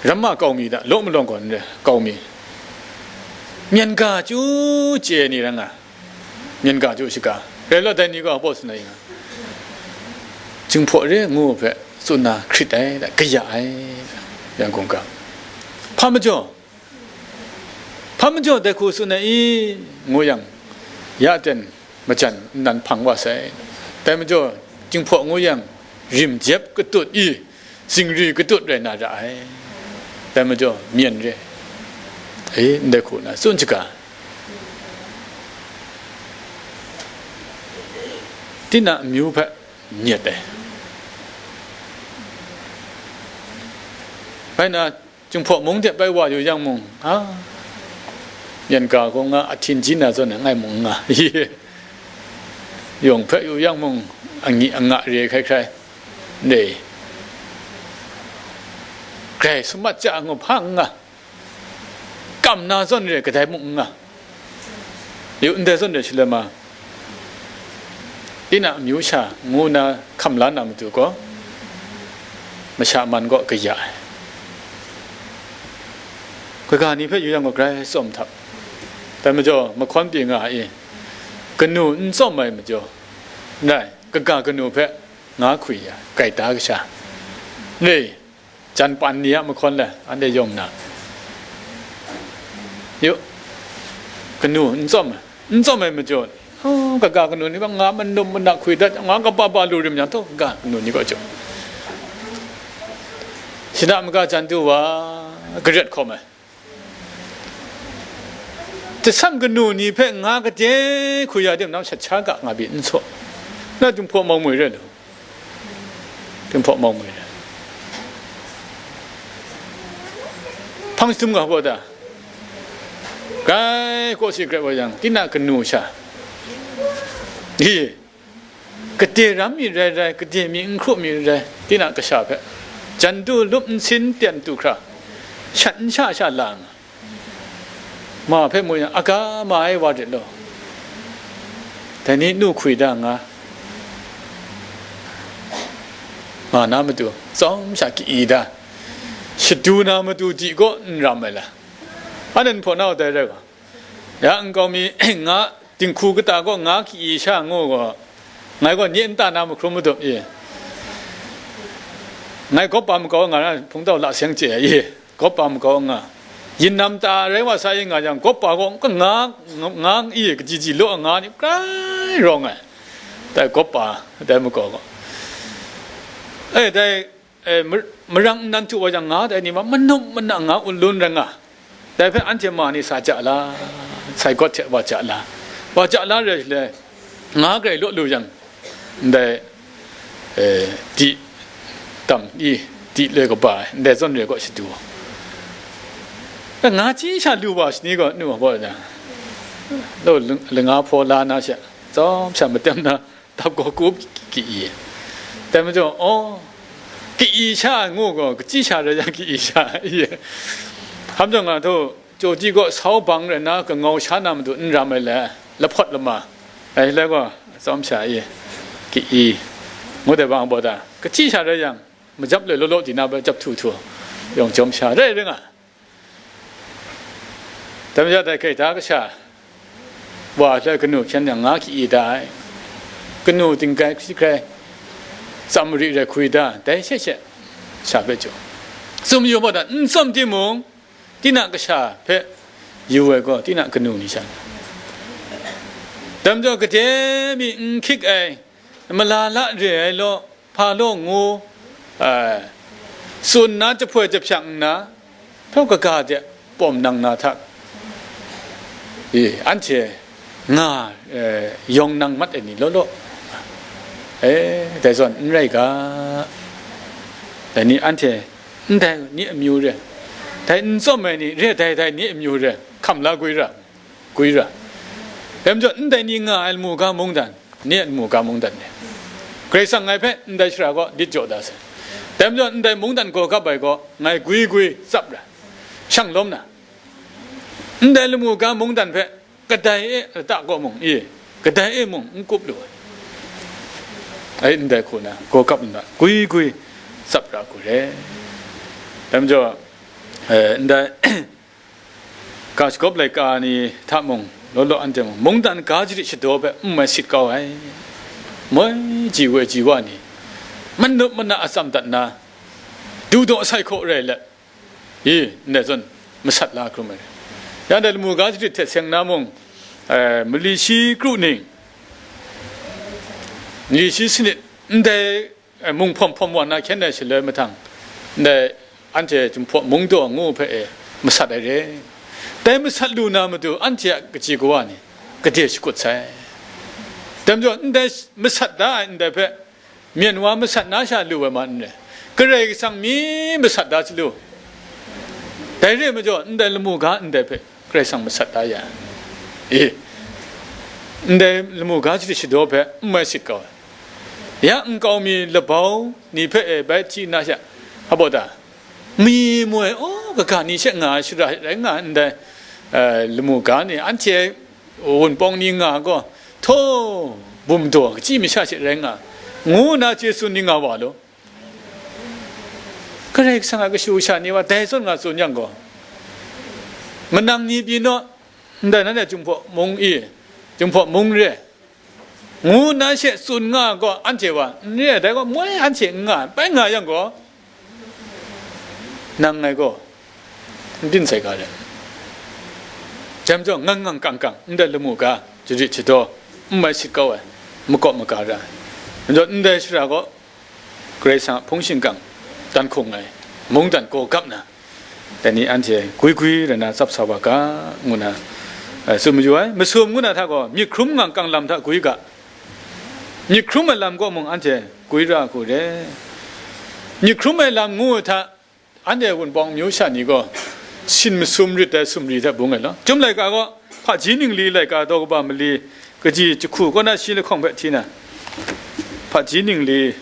Ramma kau mi hta, law malawng gaw n re, kau mi, myen ga chyu chye ai ni rai nga. Myen ga chyu shaga. Rai law, dai ni gaw hpaw tsun ai nga, Jinghpaw re ngu hpe tsun na hkrit ai, kaya ai, Yangon ga. Hpa majaw, hpa majaw dai hku tsun ai i, ngu yang, ya ten majan nnan hpang wa sai. Dai majaw, Jinghpaw ngu yang, rim jep katut i, zingri katut rai na ra ai. Dai majaw, myen re, e, ndai hku na tsun shaga. Tinang amyu hpe nyet ai. Bai na, Jinghpaw mung de bai wa yu yang mung, a, myen ga gaw nga, ahtin ji na zawn e ngai mung nga, yawng hpe yu yang mung, angyi anga re hkrai hkrai, ndai, grai sum mat ja ngu hpa n nga, kam na zawn re kadai mung n nga. Yu ndai zawn re shaloi ma, tinang amyu sha ngu na hkam la na matu gaw, masha man gaw kaya ai. Kaga ni hpe yu yang gaw grai tsawm htap. Dai majaw, mahkawn pyi nga ai, kanu n tsawm ai majaw, rai, kaga kanu hpe nga hkwi ya, gaita kasha, re, jan pan ni a mahkawn le, anhte yawng na, Yu, kanu n tsawm ai, n tsawm ai majaw, oh, kaga kanu ni gaw nga manum mana hkwi dat, nga kaba ba lu rim yang taw, kaga kanu ni gaw jaw. Shada maga jan du wa, garet hkawm ai. Tasam kanu ni hpe nga kade hkwi ya de, nang shat sha ga nga bi n saw. Na Jinghpaw Mawng Mwi rai lu. Jinghpaw Mawng Mwi rai. Hpang jahtum ga baw da. Grai kawsi grai wa yang, tinang kanu sha. Hi. Kade ram mi rai rai, kade mi n hkru mi rai, tinang kasha hpe. Jan du lup nsin ten tu hkra, shat n sha sha la nga. Ma hpe mu yang, aga ma ai wa rit law. Dai ni nu hkwi da nga. Nga na matu, tsawm sha ki-i da. Shadu na matu di kaw n ram ai la. Annan hpaw na dai rai wa. Ya nkau mi nga dinghku kata kaw nga ki-i sha ngu gaw, ngai gaw nye nta na mahkrum madup i. Ngai gawp pa makau nga na hpungtau la seng chye ai i, gawp pa makau nga. Yin nam ta rai wa sa i nga yang, gawp pa gaw ka nga, nga i, kaji ji law nga ni grai rawng ai. Dai gawp pa, dai makau gaw. E, dai, e, mar-, marang nnan htu wa yang nga, dai ni ma manum mana nga un lun rai nga. Dai hpe anhte ma ni sa ja la, sai gawt hte wa ja la, wa ja la rai le, nga grai law lu yang, ndai, eh, di tam i, di le kaba ai, ndai zawn re gaw shadu. Nga chyi sha lu wa shani gaw nu wa gaw da, lo langa hpaw la na sha, tsawm sha matem na, dap gaw kup ki-i. Dai majaw, aw, ki-i sha ai ngu gaw, kachyi sha rai yang ki-i sha ai. Hkam jawng nga htaw, chyaji gaw sau bang rai nna, kangau sha na matu n ram ai le, lahpawt lama, ai le gaw, tsawm sha ai, ki-i, ngu dai bang baw da, kachyi sha rai yang, majap le law law di na bai jap htu htu, yawng jawm sha rai rai nga. Dai majaw dai hkrai da kasha wa hte kanu hkyen yang nga ki-i da ai, kanu dinggai hkri hkrai tsam mari rai hkwi da, dai she she sha hpe jaw, tsun yu maw da, n tsawm timung, tinang kasha hpe yu ai gaw, tinang kanu ni sha, dai majaw gade mi n hkyik ai, mala la re ai law, hpa law ngu, eh, tsun nna jahpoi jahpyak nna, hpyaw kaga de pawm nang na hta, e, anhte nga, eh, yawng nang mat ai ni law law, e, dai zawn n rai ga, dai ni anhte ndai ni amyu re, dai n tsawm ai ni re, dai dai ni amyu re, hkam la gwi ra. Gwi ra. Dai majaw, ndai ni nga ai lamu ga mungdan, ni a lamu ga mungdan ni, Karai Kasang ngai hpe ndai shara kaw lit jaw da sai. Dai majaw, ndai mungdan gaw kap ai gaw, ngai gwi gwi tsap ra, shang lawm na, ndai lamu ga mungdan hpe kadai e lata kaw mung, i, kadai e mung n kup lu ai. Ai, ndai hku na, gaw kap nna, gwi gwi tsap ra hku re. Dai majaw, eh, ndai, ga shagawp laika ni hta mung, law law anhte mung, mungdan ga jarit shadaw hpe n mai sit kau ai. Moi ji woi ji wa ni, manup mana atsam dat nna, du daw sai hkaw rai let, i, ndai zawn masat la hkrum ai. Ya ndai lamu ga jarit hte seng na mung, eh, mali shi kru ning, mali shi sanit, ndai, eh, mung hpawm hpawm wa na hkyen ai shaloi mahtang, ndai anhte Jinghpaw mung daw ngu hpe e masat ai re. Dai masat lu na matu anhte a kaji kawa ni gade shakut sai. Dai majaw, ndai masat da ai ndai hpe, myen wa masat na sha lu ai ma n re, Karai Kasang mi masat da chyalu. Dai re ai majaw, ndai lamu ga ndai hpe Karai Kasang masat da ya. E, ndai lamu ga jarit shadaw hpe n mai sit kau ai. Ya nkau mi labau ni hpe e bai hti na sha, a baw da, mi moi, aw, kaga ni she nga ai shara rai nga ai ndai, eh, lamu ga ni, anhte wunpawng ni nga gaw, htaw, bum daw, kachyi masha she rai nga, ngu nna chye tsun ni nga wa law. Karai Kasang a kashu sha ni wa dai zawn nga tsun yang gaw, manang ni pyi naw, ndai nan e Jinghpaw mung i, Jinghpaw mung re, ngu nna she tsun nga gaw, anhte wa n re ai, dai gaw moi anhte n nga ai, bai nga yang gaw, nang ngai gaw n byin sai ga re. Dai majaw, ngang ngang kang kang, ndai lamu ga, jarit shadaw, n mai sit kau ai, makawp maga ra ai. Majaw, ndai shara gaw, Karai Kasang a hpung shingkang dan hkung ai, mungdan gaw gap na, dai ni anhte gwi gwi rai na tsap sa wa ga, ngu na, eh, tsun mayu ai. Masum ngu na hta gaw, myit hkrum ngang kang lam hta gwi ga, myit hkrum ai lam gaw mung anhte gwi ra hku re. Myit hkrum ai lam ngu ai hta, anhte Wunpawng amyu sha ni gaw, sin masum rit ai sumri hte bung ai law. Chyum laika gaw, Hpaji ningli laika daw kaba mali, kaji jahku kaw na shi lahkawng hpe hti na, Hpaji ningli,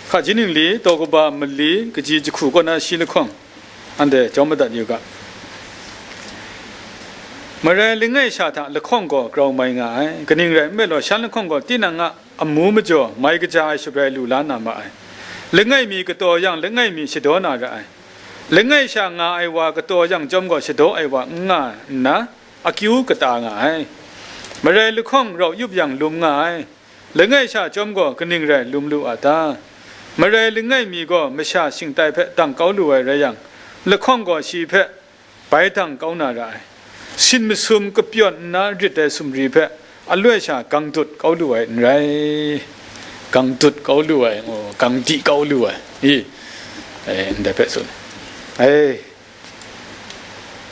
Hpaji ningli daw kaba mali, kaji jahku kaw na shi lahkawng, anhte jawm madat yu ga. Marai langai sha hta lahkawng gaw grau mai nga ai, kaning rai nme law, shan lahkawng gaw tinang a amu majaw mai kaja ai shabrai lu la na ma ai. Langai mi kataw yang, langai mi shadaw na ra ai. Langai sha nga ai wa kataw yang chyawm gaw, shadaw ai wa n nga nna, akyu kata nga ai. Marai lahkawng rau yup yang lum nga ai. Langai sha chyawm gaw kaning rai lum lu a ta? Marai langai mi gaw masha shingtai hpe dang kau lu ai rai yang, lahkawng gaw shi hpe bai dang kau na ra ai. Sin masum kapyawn nna rit ai sumri hpe aloi sha gang dut kau lu ai n rai. Gang dut kau lu ai, oh, gang di kau lu ai. I, eh, ndai hpe tsun ai.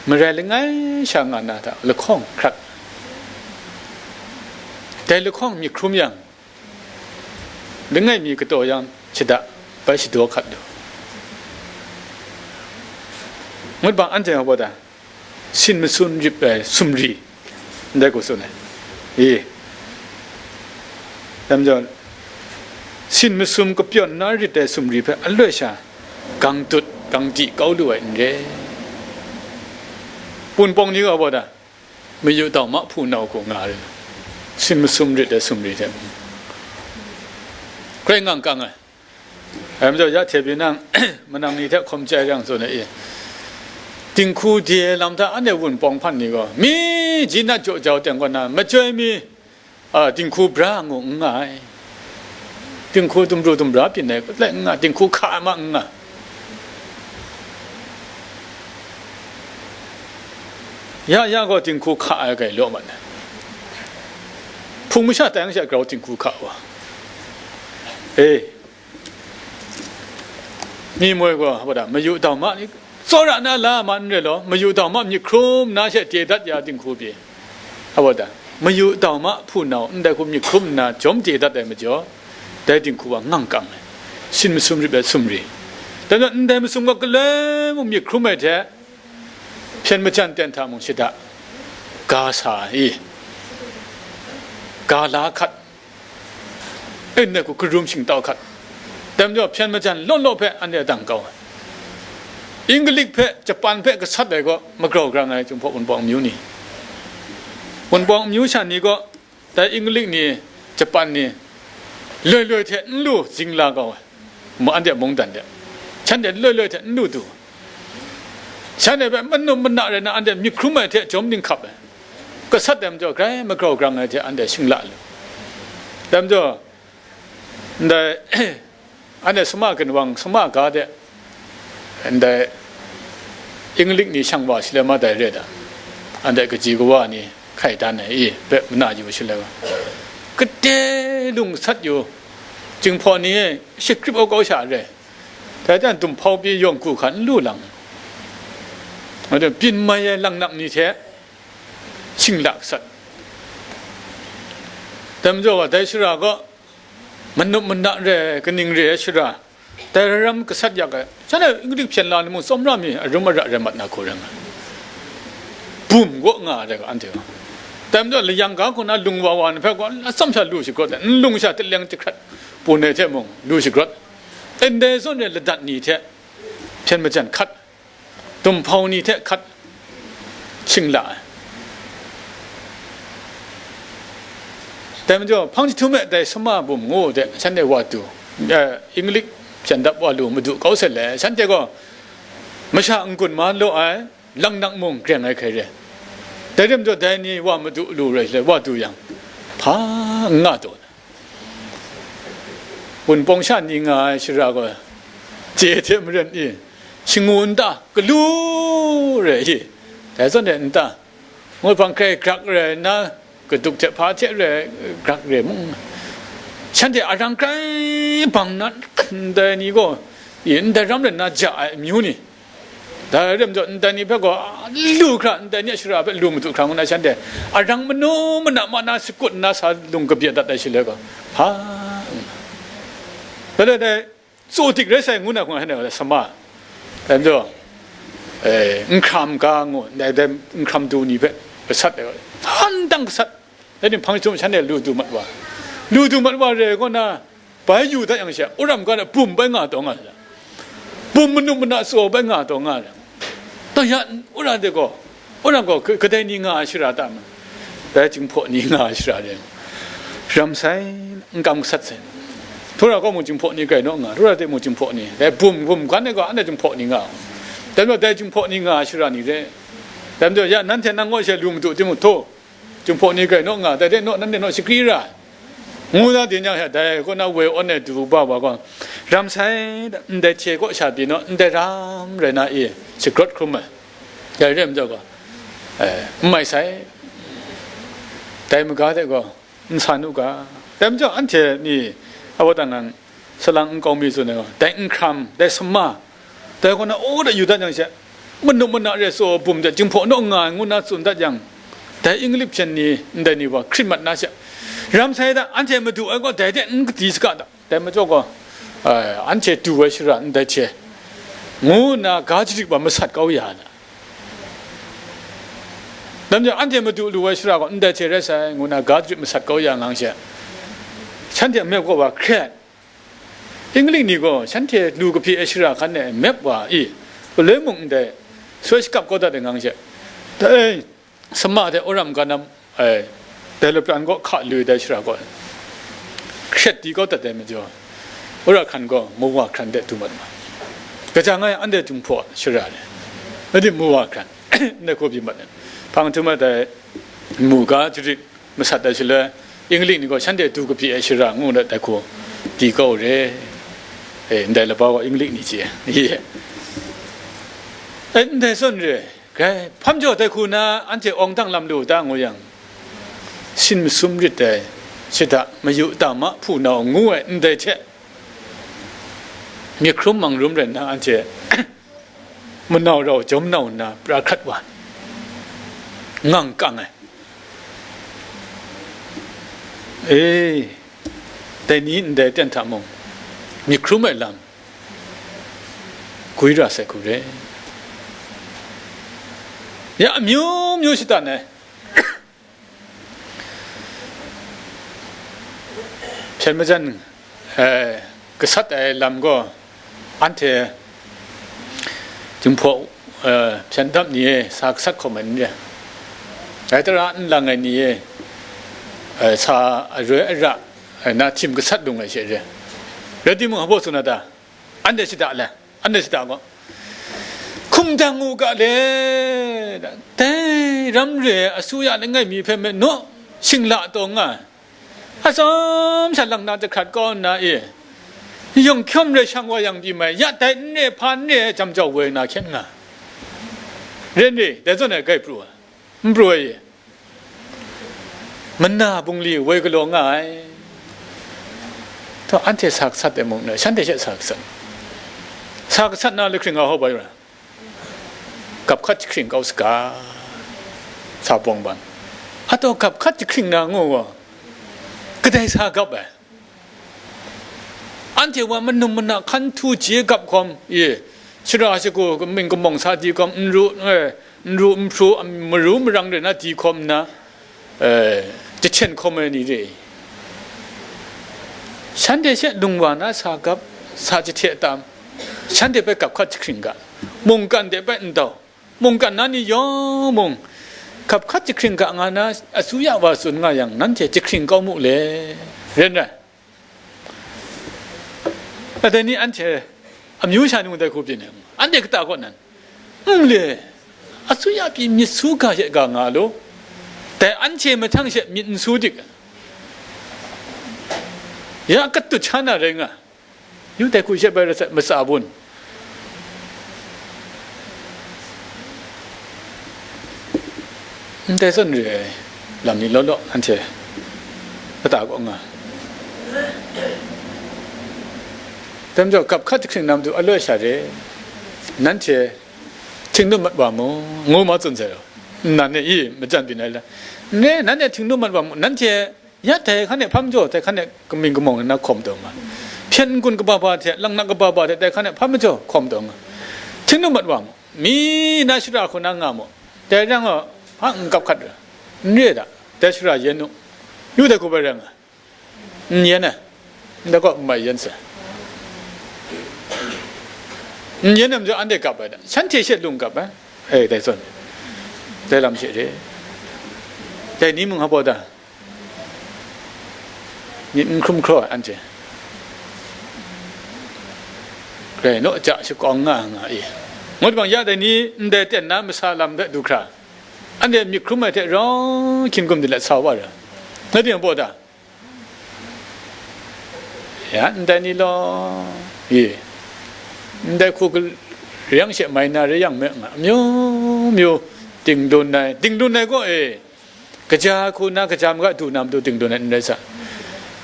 Marai langai sha nga na hta lahkawng hkrat. Dai lahkawng myit hkrum yang, langai mi kataw yang shada bai shadaw hkat lu. Ngut bang anhte a wa da, sin masum rit ai sumri, ndai hku tsun ai. E, dai majaw, sin masum kapyawn na rit ai sumri hpe aloi sha, gang dut, gang di kau lu ai n re. Wunpawng ni gaw wa da, mayu tau ma hpunau hku nga ai, sin masum rit ai sumri hte mung, grai ngang kang ai. Dai majaw, ya hte pyi nang, manang ni hte hkawm chyai yang tsun ai, e, dinghku de ai lam hta anhte Wunpawng hpan ni gaw, mi ji nat jaw jau teng kaw na, machyoi mi, a, dinghku bra ngu n nga ai. Dinghku dumru dumra byin ai let n nga, dinghku hka ai ma n nga. Ya ya gaw dinghku hka ai grai law mat ai. Hpung masha tai ang sha grau dinghku hka wa. E, mi moi gaw, wa da, mayu dau ma ni, tsawra na la ma n rai law, mayu dau ma myit hkrum na she te dat ya dinghku pyi. A wa da, mayu dau ma hpunau ndai hku myit hkrum nna jawm te dat ai majaw, dai dinghku wa ngang kang ai, sin masum rit ai sumri. Dai majaw, ndai masum gaw galoi mung myit hkrum ai hte, hpyen majan ten hta mung shada ga sa ai, ga la hkat, e, ndai hku karum shingtau hkat. Dai majaw, hpyen majan law law hpe anhte dang kau ai. Inglik hpe, Japan hpe gasat ai gaw magrau grang ai, Jinghpaw Wunpawng amyu ni. Wunpawng amyu sha ni gaw, dai Inglik ni, Japan ni, loi loi hte n lu zing la kau ai, mu, anhte mungdan de, shanhte loi loi hte n lu du, shanhte hpe manu mana rai na, anhte myit hkrum ai hte jawm dinghkap ai, gasat ai majaw, grai magrau grang ai hte anhte shingla lu. Dai majaw, ndai, anhte sama ginwang, sama ga de, ndai Inglik ni shang wa shaloi ma dai re da, anhte kaji kawa ni hkai dan ai, e, hpe mana yu shaloi wa, kade lung sat yu, Jinghpaw ni e, shi grip au kau sha re, dai dan dumhpau pyi yawng hku hkan n lu lang, byin mai ai langnak ni hte shingla sat. Dai majaw, wa dai shara gaw, manup mana re, kaning re ai shara, dai ram gasat yak ai, shanhte Inglik hpyen la ni mung, tsawmra mi arum ara rai mat na hku rai nga, bum gaw nga ai ga anhte gaw. Dai majaw, layang ga hku na lung wa wa ni hpe gaw, atsam sha lu shagrawt ai, nlung sha taleng jahkrat pun ai hte mung lu shagrawt, ndai zawn re ladat ni hte hpyen majan hkat, dumhpau ni hte hkat shingla ai. Dai majaw, hpang jahtum e dai sama bum ngu de, shanhte wa du, eh, Inglik hpyen dap wa lu madu kau sai le, shanhte gaw masha n-gun ma law ai, langnak mung greng ai hkrai re. Dai rai majaw, dai ni wa madu lu rai shaloi, wa du yang, hpa n nga taw na. Wunpawng sha ni nga ai shara gaw, chye hte maren i, shangu nta, galu rai i, dai zawn e nta, ngut hpang hkrai grak rai nna, kaduk hte hpa hte rai grak rai mung, shanhte arang grai bang na, ndai ni gaw, i, ndai ram rai nna ja ai amyu ni, dai rai majaw, ndai ni hpe gaw lu hkra, ndai ni a shara hpe lu madu hkra ngu na, shanhte arang manu mana ma na shakut nna sa lung kabye dat ai shaloi gaw, hpa, dai, dai, tsaw dik rai sai ngu na hkung, shanhte gaw sama, dai majaw, eh, n hkram ga ngu, dai, dai n hkram du ni hpe gasat ai, hpan dang gasat. Dai ni hpang jahtum shanhte lu du mat wa, lu du mat wa re kaw na, bai yu dat yang she, wora mung ga na bum bai nga taw nga ra, bum manu mana tsaw bai nga taw nga ra. Taw ya, wora de gaw, wora gaw ka-, kadai ni nga ai shara ta ma? Dai Jinghpaw ni nga ai shara de, ram sai, n kam gasat sai. Htura gaw mung Jinghpaw ni grai naw nga, htura de mung Jinghpaw ni, dai bum, bum gan ai gaw, anhte Jinghpaw ni nga, dai majaw dai Jinghpaw ni nga ai shara ni re. Dai majaw, ya, nanhte nang gaw she lu madu timung, htaw, Jinghpaw ni grai naw nga, dai de naw, nanhte naw shakri ra, ngu na di nyang hta, dai kaw na woi awn ai du ba wa gaw, ram sai, ndai hte kaw sha byin naw, ndai ram rai na i, shagrawt hkrum ai, dai re majaw gaw, eh, n mai sai, dai maga hte gaw, n san u ga. Dai majaw, anhte ni, awa dang nang, salang nkau mi tsun ai gaw, dai n hkram, dai sama, dai kaw na, o, dai yu dat yang she, manu mana re tsaw bum de Jinghpaw naw nga ai ngu na tsun dat yang, dai English hpyen ni ndai ni wa hkrit mat na she, ram sai da, anhte madu ai gaw dai de n kadi saga da, dai majaw gaw, eh, anhte du ai shara ndai hte, ngu nna ga jarit wa masat kau ya na. Dai majaw, anhte madu lu ai shara gaw ndai hte rai sai, ngu nna ga jarit masat kau ya ngang she, shanhte a mep gaw wa hkret. English ni gaw shanhte lu kahpyi ai shara hkan e mep wa i, galoi mung ndai soi shakap kau dat ai ngang she, dai sama hte wora mung ga na, ai, dai lapran gaw hka lu ai dai shara gaw hkret di kau dat ai majaw, wora hkan gaw mawa hkran de du mat ma. Kaja nga yang anhte Jinghpaw shara ni, anhte mawa hkran, ndai hku byin mat ai. Hpang htum ai dai mu ga jarit masat ai shaloi, English ni gaw shanhte du kapyi ai shara ngu na dai hku di kau re. E, ndai laba gaw English ni chye. Ye. E, ndai zawn re, grai hpam jaw dai hku na anhte awng dang lam lu ta ngu yang, sin masum rit ai, shada mayu ta mahpu nau ngu ai ndai hte, myit hkrum mang rum rai nna anhte manau rau jawm nau nna pra hkrat wa, ngang kang ai. E, dai ni ndai ten hta mung, myit hkrum ai lam gwi ra sai hku re. Ya amyu myu shatan ai. Hpyen majan, eh, gasat ai lam gaw, anhte Jinghpaw, eh, hpyen dap ni e sa gasat hkawm ai n re, rai tara nlang ai ni e, eh, sa aroi ara, eh, na htim gasat lung ai she re. Rai timung, hpa tsun na ta? Anhte shada le, anhte shada gaw, hkum dang u ga le, dai ram re ai asuya langai mi hpe me naw, shingla taw nga ai, atsam sha lang na jahkrat kau nna e, yawng hkyawm re shang wa yang pyi mai, ya dai n re hpa n re ai jam jau woi na hkyen nga, ren re, dai zawn e grai pru ai, n pru ai. Mana bungli woi galaw nga ai. Taw, anhte sa gasat ai mung, shanhte she sa gasat, sa gasat na lahkring a hau bai ra, gap hkat jahkring kau saga, sa bawng ban. Ataw, gap hkat jahkring na ngu gaw, kadai sa gap ai? Anhte wa manum mana hkan htu je gap hkawm, e, shara shagu, kaming kamawng sa di hkawm, n ru, e, n ru n hpru, maru marang rai na di hkawm nna, e, jahten hkawm ai ni re, shanhte she lung wa na sa gap, sa jahte tam, shanhte hpe gap hkat jahkring ga, mungkan de bai n dau, mungkan na ni yawng mung, gap hkat jahkring ga nga na asuya wa tsun nga yang, nanhte jahkring kau mu le, ren rai. Dai ni anhte amyu sha ni mung dai hku byin ai, anhte kata kaw nan, n le, asuya pyi myit su ga she ga nga lu, Dai anhte mahtang she myit n su dik, ya katut sha na rai nga. Yu dai hku she bai rai sa, matsa bun. Ndai zawn re ai lam ni law law, anhte kata kaw nga. Dai majaw, gap hkat jahkring na matu aloi sha re, nanhte htingnu mat wa mu, ngu ma tsun sai law, nnan e i majan byin ai la. N re, nanhte htingnu mat wa mu, nanhte ya dai hkan e hpa majaw, dai hkan e kaming kamawng ni na hkawm taw nga, hpyen n-gun kaba ba hte, laknak kaba ba hte, dai hkan e hpa majaw hkawm taw nga, htingnu mat wa mu, mi na shara hku na nga mu, dai rai nga, hpa n gap hkat ra, n re da, dai shara yen u, yu dai hku bai rai nga, n yen ai, ndai kaw n mai yen sai, n yen ai majaw anhte gap ai da, shanhte she lung gap ai, e, dai zawn, dai lam she re, dai ni mung hpa baw da, myit n hkrum hkraw ai anhte, Karai naw ja shakawng nga nga i, ngut bang ya dai ni ndai ten na masa lam hpe du hkra, anhte myit hkrum ai hte rau hkying gum de let sa wa ra, na ting baw da, ya ndai ni law, i, ndai hku gal-, reng she mai na rai yang me nga, amyu myu, dingdun ai, dingdun ai gaw e, kaja hku na, kaja maga du na matu dingdun ai n rai sa,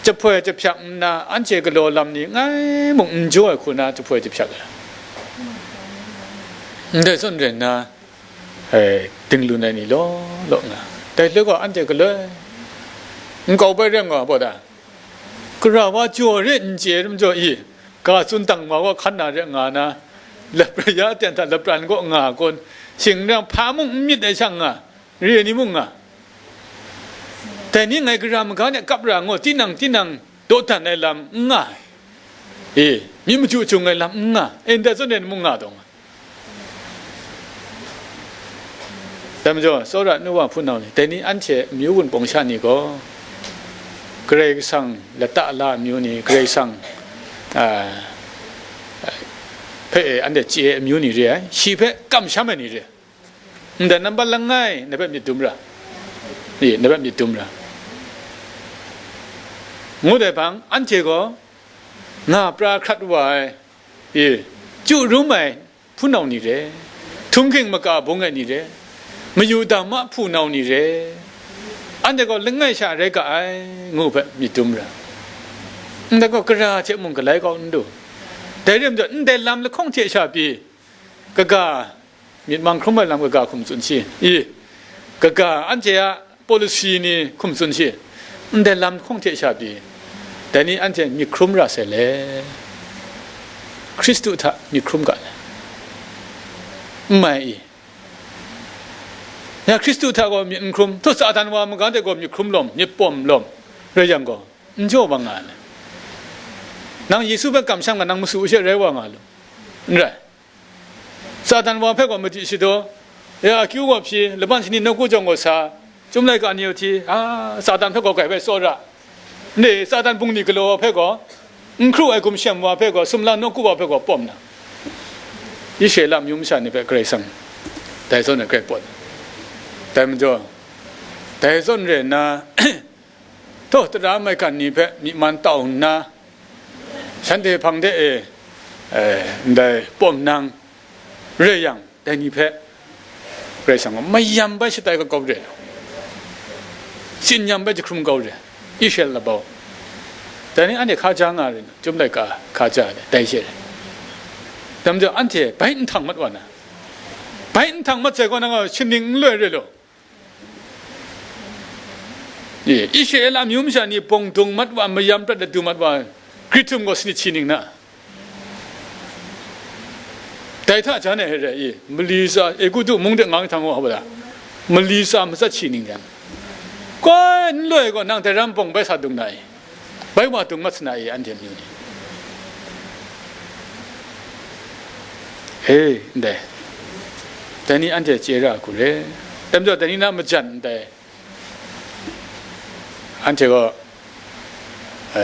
jahpoi jahpyak nna, anhte galaw lam ni ngai mung n jaw ai hku na jahpoi jahpyak ai, ndai zawn rai nna, e, dingdun ai ni law law nga, dai le gaw anhte galoi nkau bai rem nga baw da, gara wa jaw re n chye ai majaw i, ga tsun dang wa gaw hkan na re nga na, lapra ya aten hta lapran kaw nga kun, shing rai hpa mung n myit ai shang nga, re ni mung nga, dai ni ngai gara maga de kap ra ngu, tinang tinang dawdan ai lam n nga ai, e, myit machyu chyung ai lam n nga ai, ndai zawn re ni mung nga taw nga. Dai majaw, tsawra nu wa hpunau ni, dai ni anhte amyu wunpawng sha ni gaw, Karai Kasang lata la amyu ni, Karai Kasang, a, hpe e anhte chye ai amyu ni re ai, shi hpe kamsham ai ni re ai. Ndai nambat langai, na hpe myit dum ra, e, na hpe myit dum ra, ngu dai hpang, anhte gaw nga pra hkrat wa ai, e, chyu rum ai hpunau ni re, htunghking maka bung ai ni re, mayu dam ma hpunau ni re, anhte gaw langai sha rai ga ai, ngu hpe myit dum ra, ndai gaw gara hte mung galai kau n du. Dai re majaw, ndai lam lahkawng hte sha pyi, kaga, myit mang hkrum ai lam kaga hkum tsun shi, i, kaga anhte a policy ni hkum tsun shi, ndai lam lahkawng hte sha pyi, dai ni anhte myit hkrum ra sai le, Hkristu hta myit hkrum ga le, n mai i? Ya Hkristu hta gaw myit n hkrum, htaw Satan wa maga de gaw myit hkrum lawm, myit pawm lawm, rai yang gaw, n jaw bang nga ai le. Nang Yesu hpe kamsham ga, nang masu she rai wa nga lu, n rai. Satan wa hpe gaw madi shadaw, ya akyu gaw hpyi, laban shani nawku jawng gaw sa, Chyum laika ni hti, a, Satan hpe gaw grai bai tsawra, ne, Satan bungli galaw wa hpe gaw, n hkru ai gumshem wa hpe gaw, sumla nawku wa hpe gaw pawm na, Israela amyu masha ni hpe Karai Kasang dai zawn e grai pawt. Dai majaw, dai zawn re nna, htaw tara maigan ni hpe myi man tau nna, shanhte hpang de e, e, ndai pawm nang re yang, dai ni hpe Karai Kasang gaw mayam bai shatai kau re, tsin yam bai jahkrum kau re, Israela labau. Dai ni anhte hkaja nga re, Chyum laika hkaja ai, dai she re. Dai majaw, anhte bai nhtang mat wa na, bai nhtang mat sai gaw, nang gaw shaning n loi re law. E, Israela amyu masha ni bawng dung mat wa, mayam prat ladu mat wa, Grit htum gaw sanit shi ning na? Dai hta jan ai re i, mali tsa, Egutu mung de ngang htang wa hpa da, mali tsa matsat shi ning jan, koi n loi gaw, nang dai ram bawng bai sa dung na i? Bai wa dung mat sa na i, anhte amyu ni? E, ndai, dai ni anhte chye ra hku re. Dai majaw, dai ni na majan ndai, anhte gaw, e,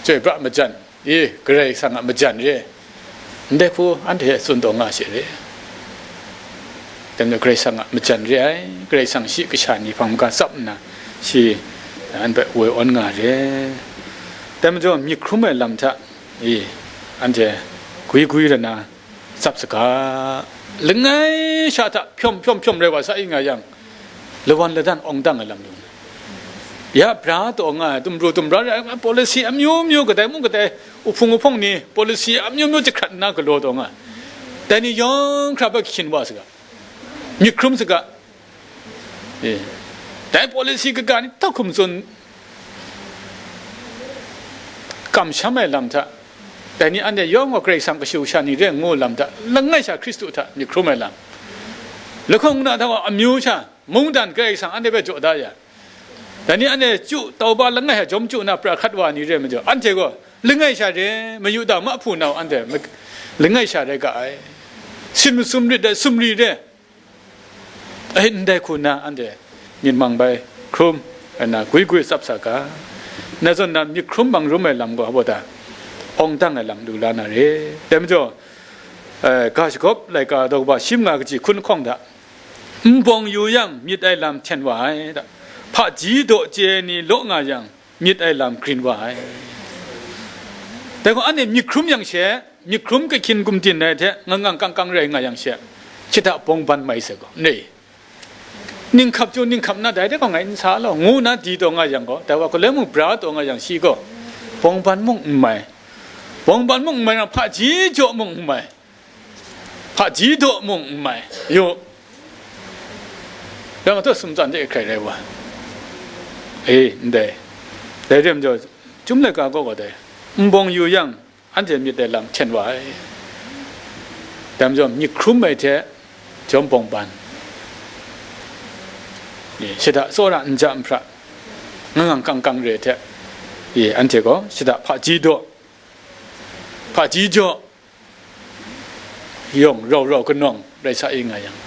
chyoi pra majan, i, Karai Kasang a majan re, ndai hku anhte tsun taw nga she re. Dai majaw Karai Kasang a majan re ai, Karai Kasang shi kasha ni hpang maga tsap nna, shi, eh, anhte woi awn nga re. Dai majaw myit hkrum ai lam hta, e, anhte gwi gwi rai nna tsap saga, langai sha hta hpyawm hpyawm hpyawm rai wa sa i nga yang, lawan ladan awng dang ai lam lu. Ya bra taw nga ai, dumru dumra rai ai, policy amyu myu kadai mung kadai, uhpung uhpawng ni policy amyu myu jahkrat nna galaw taw nga ai. Dai ni yawng hkra hpe hkyin wa saga, myit hkrum saga, e, dai policy kaga ni htawk hkum tsun kamsham ai lam hta, dai ni anhte yawng gaw Karai Kasang kashu kasha ni re ngu lam hta, langai sha Hkristu hta myit hkrum ai lam, lahkawng na hta gaw amyu sha mungdan Karai Kasang anhte hpe jaw da ya, dai ni anhte chyu tauba langai sha jawm chyu na pra hkrat wa ni re majaw, anhte gaw langai sha re, Mayuda mahpu nau anhte ma-, langai sha rai ga ai, sin masum rit ai sumri re, ai, ndai hku nna anhte myit mang bai hkrum ai na gwi gwi tsap sa ga, na zawn na myit hkrum mang rum ai lam gaw hpa ta awng dang ai lam lu la na re. Dai majaw, eh, ga shagawp laika daw kaba shi manga kaji hkun lahkawng hta, nbawng yu yang myit ai lam hten wa ai, da, hpaji daw chye ai ni law nga yang, myit ai lam grin wa ai. Dai gaw, anhte myit hkrum yang she, myit hkrum kahkyin gumdin ai hte ngang ngang kang kang rai nga yang she, shada bawng ban mai sai gaw, ne, ninghkap chyu ninghkap na dai de gaw ngai n sa law, ngu na di taw nga yang gaw, dai wa hkaloi mung bra taw nga yang shi gaw, bawng ban mung n mai, bawng ban mung n mai, hpaji jaw mung n mai, hpaji daw mung n mai, yu, yang hta sumtsan de hkrai rai wa, e, ndai, dai re majaw, Chyum laika kaw gaw dai, nbawng yu yang, anhte myit ai lam hten wa ai. Dai majaw, myit hkrum ai hte jawm bawng ban, e, shada tsawra nja nhpra, ngang ngang kang kang re ai hte, e, anhte gaw shada hpaji daw, hpaji jaw, yawng rau rau kanawng rai sa i nga yang,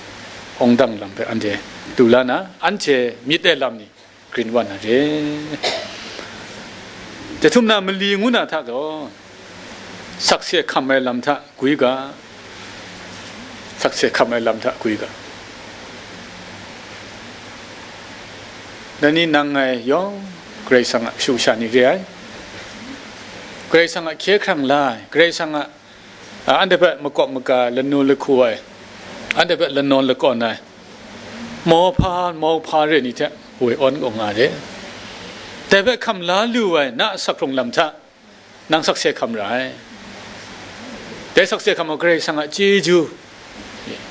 awng dang lam hpe anhte du la na, anhte myit ai lam ni grin wa na re. Jahtum na mali ngu na hta gaw, sakse hkam ai lam hta gwi ga, sakse hkam ai lam hta gwi ga. Dai ni nang ngai yawng Karai Kasang a kashu kasha ni re ai, Karai Kasang a hkye hkrang la ai, Karai Kasang a, a, anhte hpe makawp maga lanu lahku ai, anhte hpe lanawn lakawn ai, mauhpa mauhpa re ni hte woi awn kaw nga re. Dai hpe hkam la lu ai na a sak hkrung lam hta, nang sakse hkam ra ai. Dai sakse hkam gaw Karai Kasang a chyeju.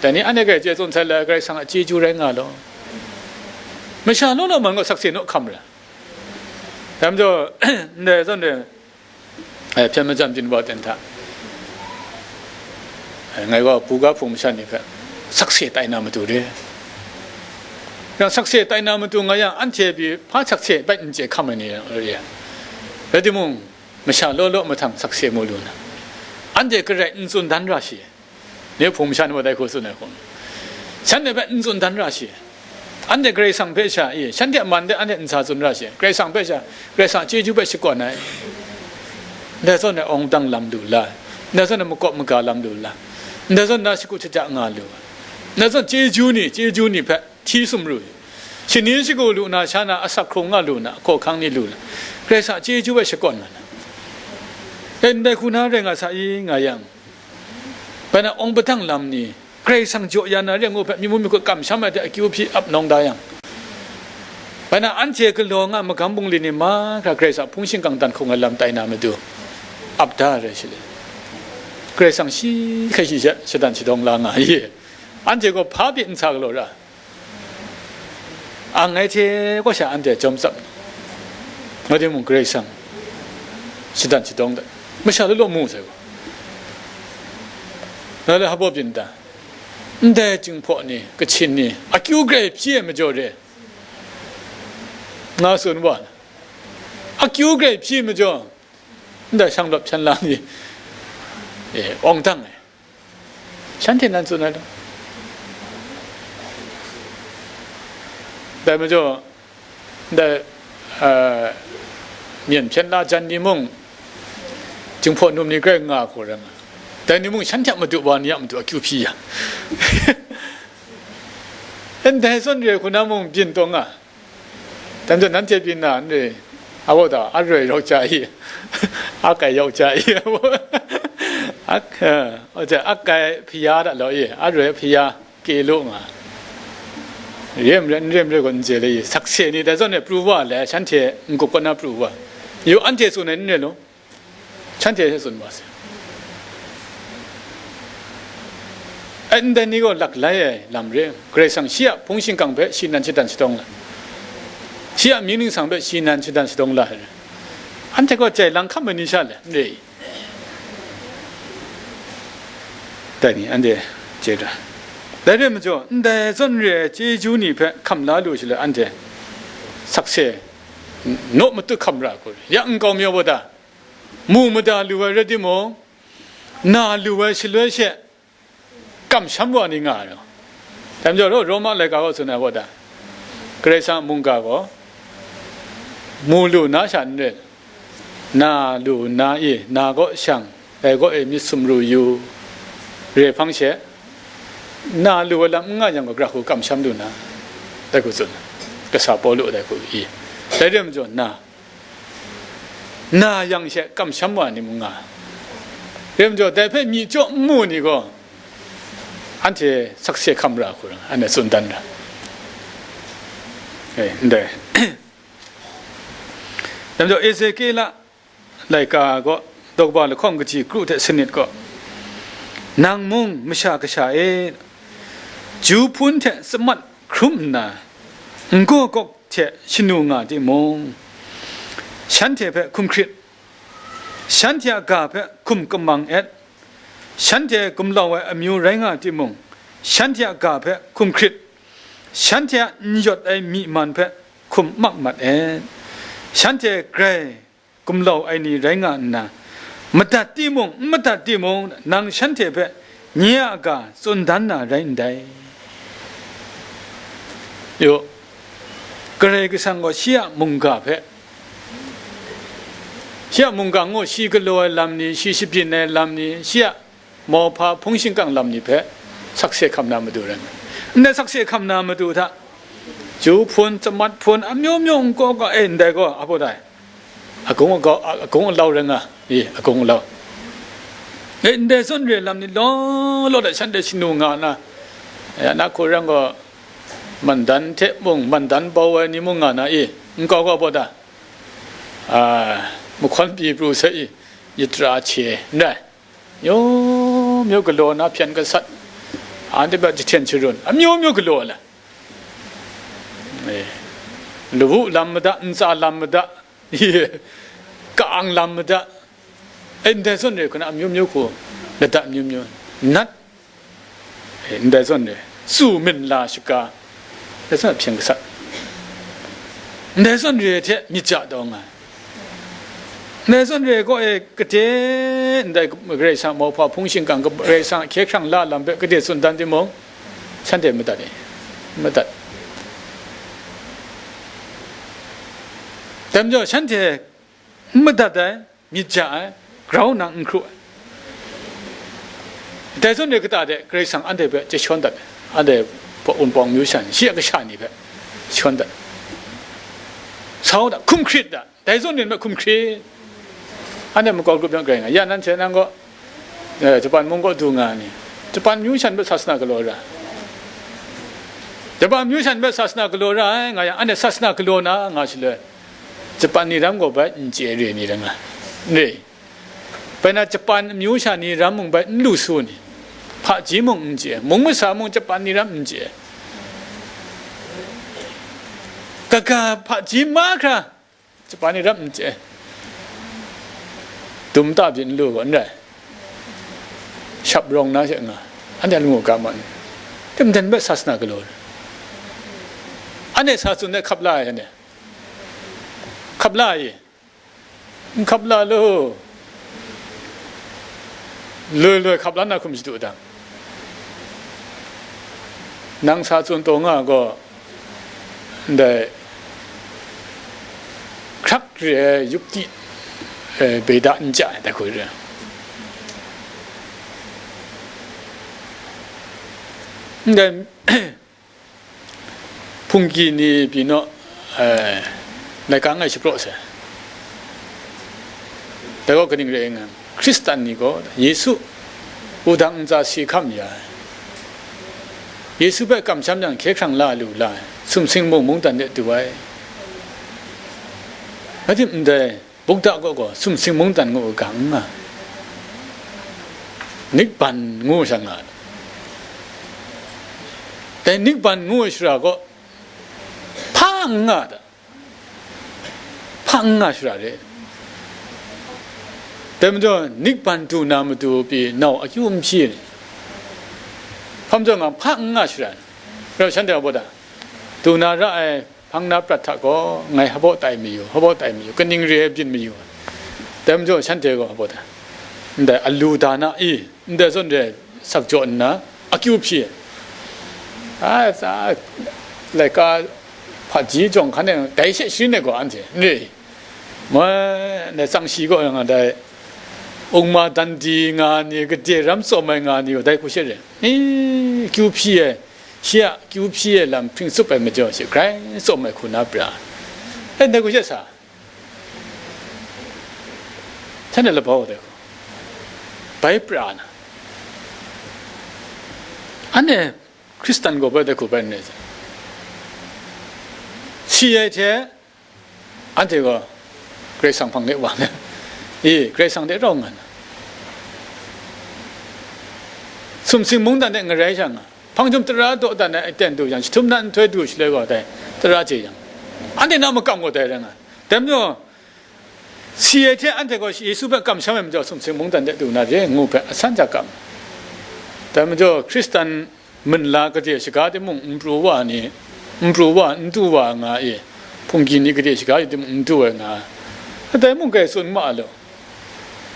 Dai ni anhte hkrai chye tsun sai la ai, Karai Kasang a chyeju rai nga law. Masha law law man gaw sakse naw hkam ra. Dai majaw, ndai zawn de, eh, hpyen majan byin wa ten hta, eh, ngai gaw buga hpung masha ni hpe sakse tai na matu re. Yang sakse tai na matu nga yang, anhte pyi hpa sakse bai n chye hkam ai ni re. Rai timung, masha law law mahtang sakse mu lu na, anhte garai n tsun dan ra shi, nye hpung masha ni gaw dai hku tsun ai hku, shanhte hpe n tsun dan ra shi, anhte Karai Kasang hpe sha, i, shanhte a man de anhte n sa tsun ra shi, Karai Kasang hpe sha, Karai Kasang a chyeju hpe shakawn ai, ndai zawn e awng dang lam lu la, ndai zawn e makawp maga lam lu la, ndai zawn na shakut shaja nga lu, ndai zawn chyeju ni, chyeju ni hpe hti sumru, shani shagu lu na, sha na asak hkrung nga lu na, hkawhkang ni lu na, Karai Kasang a chyeju hpe shakawn nga na. E, ndai hku na rai nga sa i nga yang, bai na awng padang lam ni, Karai Kasang jaw ya na re ngu hpe, myi mung myi hkut kamsham ai hte akyu hpyi ap nawng da yang, bai na anhte galaw nga magam bungli ni mahkra Karai Kasang a hpung shingkang dan hkung ai lam tai na matu ap da ai rai shi le, Karai Kasang shi hkai shi she shadan shadawng la nga i, anhte gaw hpa pyi n sa galaw ra. Ang ngai hte kaw sha anhte jawm tsap, nga timung Karai Kasang shadan shadawng dat, masha law law mu sai gaw, nga le hpa byin da, ndai Jinghpaw ni, Kachin ni, akyu grai hpyi ai majaw re, nga tsun wa na, akyu grai hpyi majaw, ndai shanglawt shanla ni, e, awng dang ai. Shanhte nan tsun ai law. Dai majaw, ndai, a, myen hpyen la jan ni mung, Jinghpaw num ni grai nga hku rai nga. Dai ni mung shanhte a madu wa ni a matu akyu hpyi ya. Ndai zawn re hku na mung byin taw nga. Dan jaw nanhte byin na n re, a baw da, a roi rau ja i, a kai yau ja i, a baw, a, eh, a ja, a kai hpaya da law i, a roi hpaya ke lu nga. Re n re, n re n re gaw n je le i, sakse ni dai zawn e pru wa le, shanhte n gup kaw na pru wa. Yu anhte tsun ai n re law. Shanhte hte tsun wa sai. Ai, ndai ni gaw laklai ai lam re, Karai Kasang shi a hpung shingkang hpe shi nan shadan shadawng la, shi a mying ningsang hpe shi nan shadan shadawng la ai re. Anhte gaw jai lang hkam ai ni sha le, n re i? Dai ni, anhte chye da. Dai re ai majaw, ndai zawn re ai chyeju ni hpe hkam la lu shaloi, anhte sakse naw matut hkam ra hku, ya nkau mi wa da, mu mada lu ai rai timung, na lu ai shaloi she kamsham wa ni nga ai. Dai majaw, Ro-, Roma laika gaw tsun ai wa da, Karai Kasang a mungga gaw mu lu na sha n ret, na lu nna i, na kaw shang, dai kaw e myit sumru yu re hpang she, na lu ai lam n nga yang gaw, gara hku kamsham lu na, dai hku tsun, kasa Pawlu dai hku i, dai re ai majaw, na, na yang she kamsham wa ni mung nga. Re ai majaw, dai hpe myi chyaw n mu ni gaw, anhte sakse hkam ra hku ra, anhte tsun dan ra. Eh, ndai. Dai majaw, Ezekiela laika gaw, daw kaba lahkawng kaji kru hte sanit gaw, nang mung, masha kasha e, ju hpun hte samat hkrum nna, n-gaw gawk hte shanu nga timung, shanhte hpe hkum hkrit, shanhte a ga hpe hkum kamang et, shanhte gumlau ai amyu rai nga timung, shanhte a ga hpe hkum hkrit, shanhte a n yawt ai myi man hpe hkum mak mat et, shanhte grai gumlau ai ni rai nga nna, madat timung, n madat timung, nang shanhte hpe nye a ga tsun dan na rai ndai. Yo, Karai Kasang gaw shi a mungga hpe, shi a mungga ngu shi galaw ai lam ni, shi shabyin ai lam ni, shi a mauhpa hpung shingkang lam ni hpe sakse hkam na matu rai nga. Ndai sakse hkam na matu hta, ju hpun, samat hpun, amyu myu n kaw kaw, e, ndai gaw, a baw dai, agung agau, a-, agung alau rai nga, i, agung alau. E, ndai zawn re lam ni law law de shanhte shanu nga na, ya, na hku rai gaw, mandan hte mung, mandan bau ai ni mung nga na, i, n kau gaw baw da, a, mahkawn pyi pru sai i, yitra hte, n rai. Myu myu galaw na hpyen gasat, anhte hpe jahten sharun, amyu myu galaw ai. Eh, lawu lam mada, ntsa lam mada, ka-ang lam mada, eh, ndai zawn re hku na amyu myu hku, lada amyu myu, nat, eh, ndai zawn re, tsu minla shaga, ndai zawn hpyen gasat, ndai zawn re hte myit ja taw nga ai. Ndai zawn re kaw e kade, ndai Karai Kasang mauhpa hpung shingkang, Karai Kasang hkye hkrang la lam hpe kade tsun dan timung, shanhte madat e, madat. Dai majaw, shanhte n madat ai, myit ja ai, grau nna n hkru ai. Dai zawn re kata de Karai Kasang anhte hpe chye shawn dat ai, anhte wunpawng myu sha ni, shi a kasha ni hpe shawn dat ai. Sau da, hkum hkrit da, dai zawn re hpe hkum hkrit. Anhte makau grup yang grai nga, ya nanhte nang gaw, eh, Japan mung kaw du nga ni, Japan myu sha ni hpe sasana galaw ra, Japan myu sha ni hpe sasana galaw ra ai nga yang, anhte sasana galaw na nga shaloi, Japan ni ram gaw bai n chye re ni rai nga, n re. Bai na Japan amyu sha ni ram mung bai n lu su ni, hpaji mung n chye, mung masa mung Japan ni ram n chye, kaga hpaji mahkra Japan ni ram n chye, dum ta byin n lu gaw n rai, shap rawng na she nga, anhte a lamu ga ma ni, tim dan bai sasana galaw, anhte sa tsun de hkap la ai, anhte hkap la ai. N hkap la lu, loi loi hkap la na hkum shadu dang, nang sa tsun taw nga gaw, ndai hkrak re ai yukti, eh, beda n ja ai, dai hku re. Ndai hpungki ni pyi naw, eh, laika ngai shapraw sai. Dai gaw kaning rai ngai, Hkristan ni gaw Yesu wudang ntsa si hkam ya ai, Yesu hpe kamsham yang hkye hkrang la lu la ai, sumsing mung mungdan de du ai. Rai tim ndai, Buddha gaw gaw sumsing mungdan ngu u ga n nga, nikban ngu sha nga ai. Dai nikban ngu ai shara gaw hpa n nga ta? Hpa n nga shara re. Dai majaw, nikban du na matu pyi nau akyu n hpyi ni? Hpa majaw nga hpa n nga shara ni? Rau shanhte a baw ta? Du na ra ai hpang na prat hta gaw ngai hpaw tai mayu, hpaw tai mayu, kaning re ai byin mayu. Dai majaw, shanhte gaw hpaw ta? Ndai alu da na i, ndai zawn re sak jaw nna, akyu hpyi ai. A, tsa, laika hpaji jawng hkan e dai she sharin ai gaw anhte n re i? Moi, ndai tsang shi gaw nga dai, Ungma Dandi nga ni, gade ram tsawm ai nga ni gaw dai hku she re. I, kyu hpyi ai, shi a kyu hpyi ai lam hpring tsup ai majaw, shi grai tsawm ai hku na pra. E, ndai hku she sa, shanhte labau dai hku bai pra na, anhte Hkristan gaw bai dai hku bai n rai sa, si ai hte, anhte gaw Karai Kasang hpang de wa na, e, Karai Kasang de rau nga na, sumsing mungdan de ngarai sha nga, hpang jum tara daw dan ai aten du yang, jahtum na nhtoi du shaloi gaw dai tara chye yang, anhte na makam gaw dai rai nga. Dai majaw, si ai hte anhte gaw Yesu hpe kamsham ai majaw, sumsing mungdan de du na re ngu hpe asan ja kam. Dai majaw, Hkristan minla gade shaga timung n pru wa ni, n pru wa, n du wa nga i, hpungki ni gade shaga yu timung n du ai nga, dai mung kai tsun ma lu.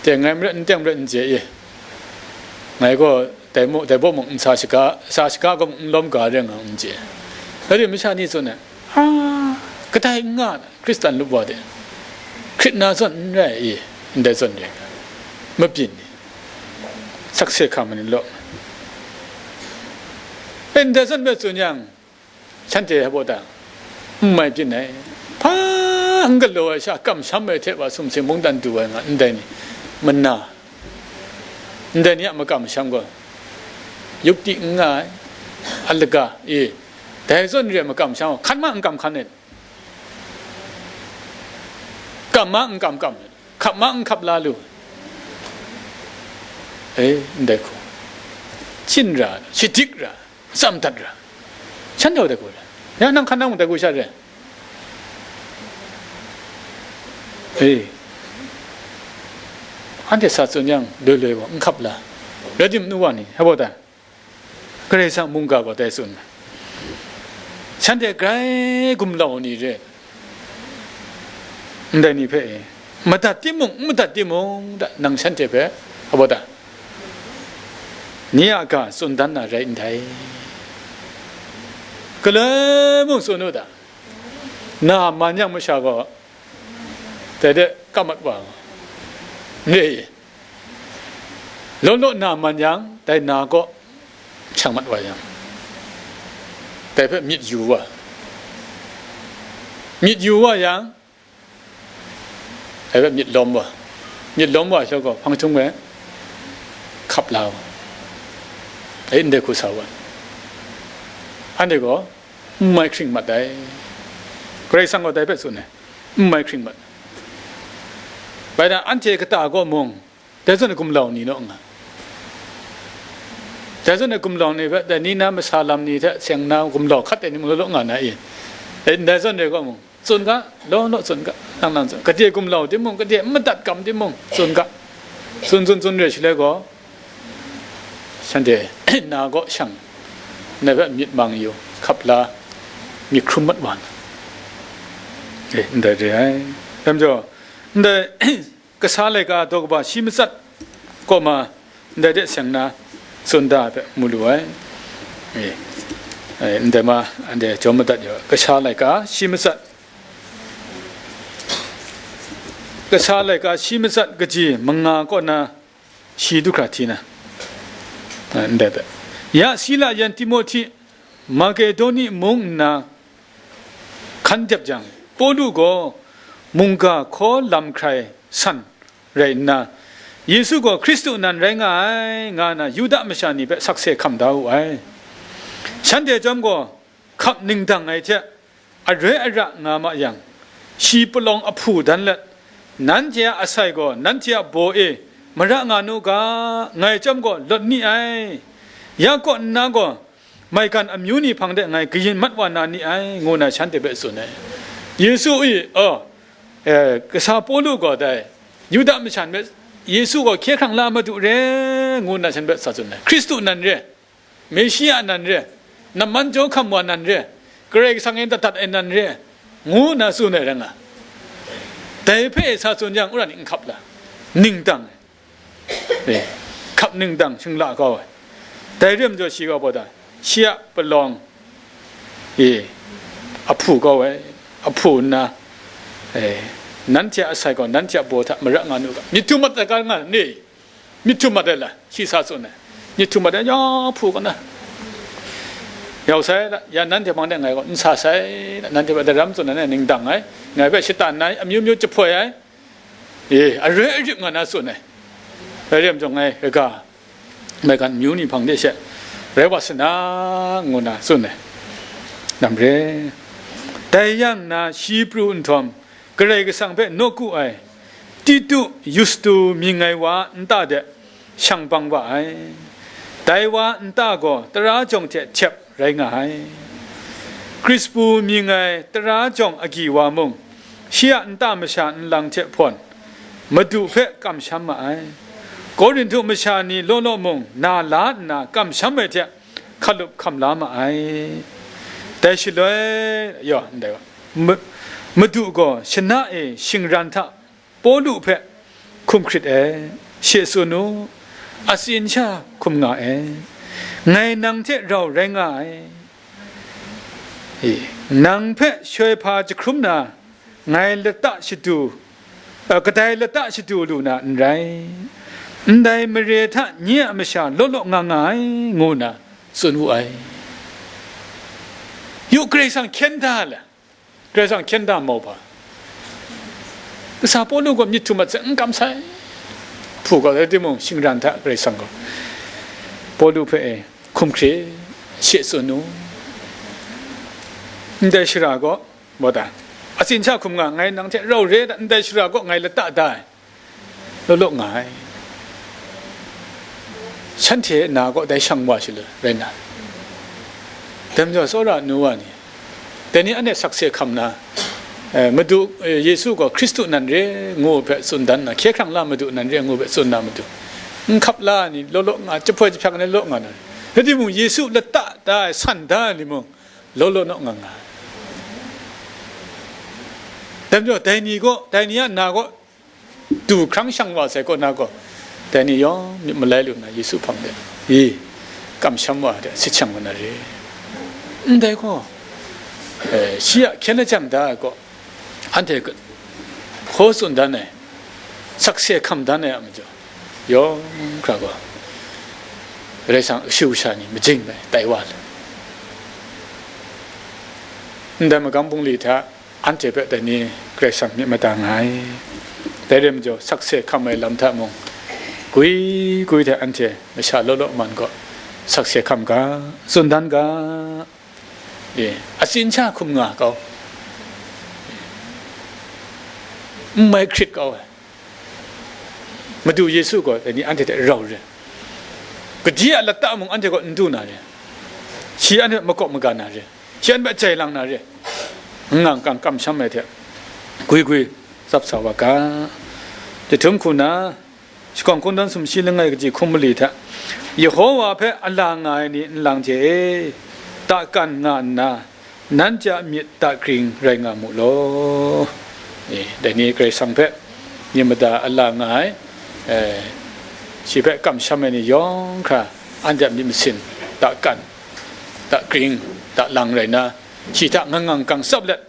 Teng ai marat, n teng marat n chye i, ngai gaw dai mu-, dai baw mung n sa shaga, sa shaga gaw mung n lawm ga re nga n chye. Rai tim masha ni tsun ai, a, kadai n nga na, Hkristan lup wa de, hkrit na zawn n rai i, ndai zawn re nga, mabyin ni, sakse hkam ai ni law, e, ndai zawn hpe tsun yang, shanhte hpaw ta, n mai byin ai, hpa n galaw ai sha kamsham ai hte wa sumsing mungdan du ai nga, ndai ni, mana, ndai ni a makam masham gaw, yukti n nga ai, alaga e, dai zawn re ai makam masham gaw, hkan ma n kam hkan ai, kam ma n kam kam ai, hkap ma n hkap la lu, e, ndai hku, chyin ra, shadik ra, tsam dat ra, shanhte wa dai hku ra, ya nang hkan nang dai hku sha re, e, anhte sa tsun yang, loi loi gaw n hkap la, rai tim nu wa ni, hpa ta? Karai Kasang mungga gaw dai tsun ai, shanhte grai gumlau ni re, ndai ni hpe e, madat timung, n madat timung, da, nang shanhte hpe, hpa ta? Nye a ga tsun dan na rai ndai. Galoi mung tsun u ta? Na man yang masha gaw, dai de kap mat wa, n re i? Law law na man yang, dai na kaw shang mat wa yang, dai hpe myit yu wa, myit yu wa yang, dai hpe myit lawm wa, myit lawm wa sha gaw, hpang htung e hkap la wa, e, ndai hku sa wa, anhte gaw n mai hkring mat ai. Karai Kasang gaw dai hpe tsun ai, n mai hkring mat. Bai na, anhte kata kaw mung, dai zawn gumlau ni naw nga, dai zawn gumlau ni hpe, dai ni na masa lam ni hte seng na gumlau hkat ai ni mung law law nga na i? Dai, dai zawn re kaw mung, tsun ga, law law tsun ga, nang nang tsun, gade gumlau timung, gade n madat kam timung, tsun ga, tsun tsun tsun re shaloi gaw, shanhte na kaw shang, na hpe myit mang yu, hkap la, myit hkrum mat wa na, e, ndai re ai. Dai majaw, ndai kasa laika daw kaba shi matsat kaw ma, ndai de seng na tsun da ai hpe mu lu ai. E, e, ndai ma, anhte jawm madat yu ai. Kasa laika shi matsat, kasa laika shi matsat kaji manga kaw na shi du hkra hti na, a, ndai hpe, ya Sila yan Timohti Makedoni mung nna hkan dep jang, Pawlu gaw mungga hkaw lam hkrai san rai nna, Yesu gaw Hkristu nan rai nga ai, nga na Yuda masha ni hpe sakse hkam da wu ai. Shanhte chyawm gaw hkap ningdang ai hte aroi ara nga ma yang, shi palawng ahpu dan let, nanhte a asai gaw nanhte a baw e mara nga nu ga, ngai chyawm gaw lawt ni ai, ya kaw nna gaw maigan amyu ni hpang de ngai kayin mat wa na ni ai, ngu na shanhte hpe tsun ai. Yesu i, oh, eh, kasa Pawlu gaw dai Yuda masha ni hpe, Yesu gaw hkye hkrang la Madu re, ngu na shanhte hpe sa tsun ai. Hkristu nan re, Meshia nan re, namman jaw hkam wa nan re, Karai Kasang e dat dat ai nan re, ngu na tsun ai rai nga. Dai hpe sa tsun jang, wora ni n hkap la, ningdang ai. E, hkap ningdang shingla kau ai. Dai re majaw shi gaw, bawda, shi a palawng, e, ahpu kau ai, ahpu nna, e, nanhte a asai gaw nanhte a baw hta mara nga nu ga, myit htum mat ai ga nga ni? Myit htum mat ai la, shi sa tsun ai. Myit htum mat ai, ya, ahpu kau na. Yau sai da, ya nanhte hpang de ngai gaw n sa sai da, nanhte hpe daram tsun ai, ningdang ai, ngai hpe shatan ai, amyu myu jahpoi ai, e, aroi arip nga na tsun ai. Rai re majaw ngai kaga maigan amyu ni hpang de she rai wa sa na, ngu na tsun ai. Lam re. Dai yang na shi pru nhtawm, Karai Kasang hpe nawku ai Titu Yustu mying ai wa nta de shang bang wa ai. Dai wa nta gaw tara jawng hte htep rai nga ai. Krispu mying ai tara jawng agyi wa mung, shi a nta masha nlang hte hpawn Madu hpe kamsham ma ai. Korinhtu masha ni law law mung na la nna kamsham ai hte hkalup hkam la ma ai. Dai shaloi, yaw, ndai wa, Ma-, Madu gaw shana e shingran hta Pawlu hpe hkum hkrit ai, she tsun u, atsin sha hkum nga ai, ngai nang hte rau rai nga ai, e, nang hpe shoi hpa jahkrum na, ngai lata shadu, eh, kadai lata shadu lu na n rai, ndai mare hta nye a masha law law nga nga ai, ngu nna tsun wu ai. Yu, Karai Kasang hkyen da le, Karai Kasang hkyen da mau hpa. Kasa Pawlu gaw myit htum mat sai, n kam sai. Hpu gaw rai timung, shingran hta Karai Kasang gaw Pawlu hpe e hkum hkrit, she tsun u. Ndai shara gaw, bawda, atsin sha hkum nga, ngai nang hte rau re da, ndai shara gaw ngai lata da ai, law law nga ai. Shanhte na gaw dai shang wa shaloi rai nna, dai majaw tsawra nu wa ni, dai ni anhte sakse hkam na, eh, Madu, eh, Yesu gaw Hkristu nan re ngu hpe tsun dan na, hkye hkrang la Madu nan re ngu hpe tsun na matu, n hkap la ni law law nga, jahpoi jahpyak ni law nga na, rai timung, Yesu lata da ai, san da ai ni mung, law law naw nga nga ai. Dai majaw, dai ni gaw, dai ni a na gaw du hkrang shang wa sai kaw na gaw, dai ni yawng myit malai lu nna Yesu hpang de, i, kamsham wa de sit shang wa na re. Ndai gaw, eh, shi a hkyen lajang da ai kaw, anhte hkaw tsun dan ai, sakse hkam dan ai a majaw, yawng hkra gaw, Karai Kasang a kashu kasha ni majing ai tai wa le. Ndai magam bungli hta, anhte hpe dai ni Karai Kasang myit mada nga ai. Dai rai majaw, sakse hkam ai lam hta mung, gwi gwi hte anhte masha law law man gaw sakse hkam ga, tsun dan ga, e, atsin sha hkum nga kau, n mai hkrit kau ai. Madu Yesu gaw dai ni anhte hte rau re, gade a lata mung anhte gaw n du na re, shi anhte hpe makawp maga na re, shi anhte hpe jai lang na re, ngang kang kamsham ai hte gwi gwi tsap sa wa ga. Jahtum hku na, shakawn kungdawn sumshi langai kaji hkum mali hta, Yehowa hpe a la nga ai ni nlang hte e, ta kan nga nna, nanhte a myit ta kring rai nga mu law. E, dai ni Karai Kasang hpe myit mada a la nga ai, e, shi hpe kamsham ai ni yawng hkra, anhte a myit masin ta kan, ta kring, ta lang rai nna, shi hta ngang ngang kang tsap let,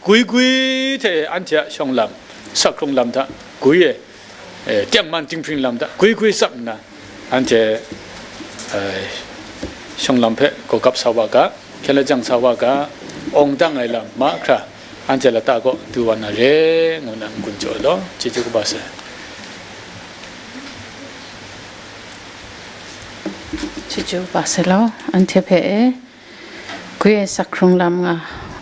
gwi gwi hte anhte a shawng lam, sak hkrung lam hta gwi e, e, tengman dinghpring lam hta gwi gwi tsap nna, anhte, e, shawng lam hpe gawgap sa wa ga, hkyen lajang sa wa ga, awng dang ai lam mahkra, anhte lata kaw du wa na re, ngu na n-gun jaw law, chyeju kaba sai. Chyeju kaba sai law, anhte hpe e, gwi ai sak hkrung lam nga,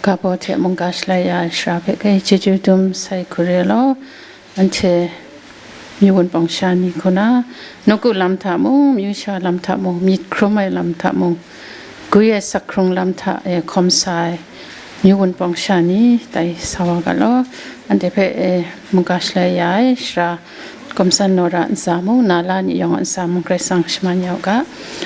ga baw hte mungga shalai ya ai sara hpe, kai chyeju dum sai hku re law, anhte myu wunpawng sha ni hku na, nawku lam hta mung, myu sha lam hta mung, myit hkrum ai lam hta mung, gwi ai sak hkrung lam hta e hkawm sa ai myu wunpawng sha ni tai sa wa ga law, anhte hpe e mungga shalai ya ai sara, Gumsan Nora ntsa mung, na la ni yawng a ntsa mung, Karai Kasang shaman ya u ga.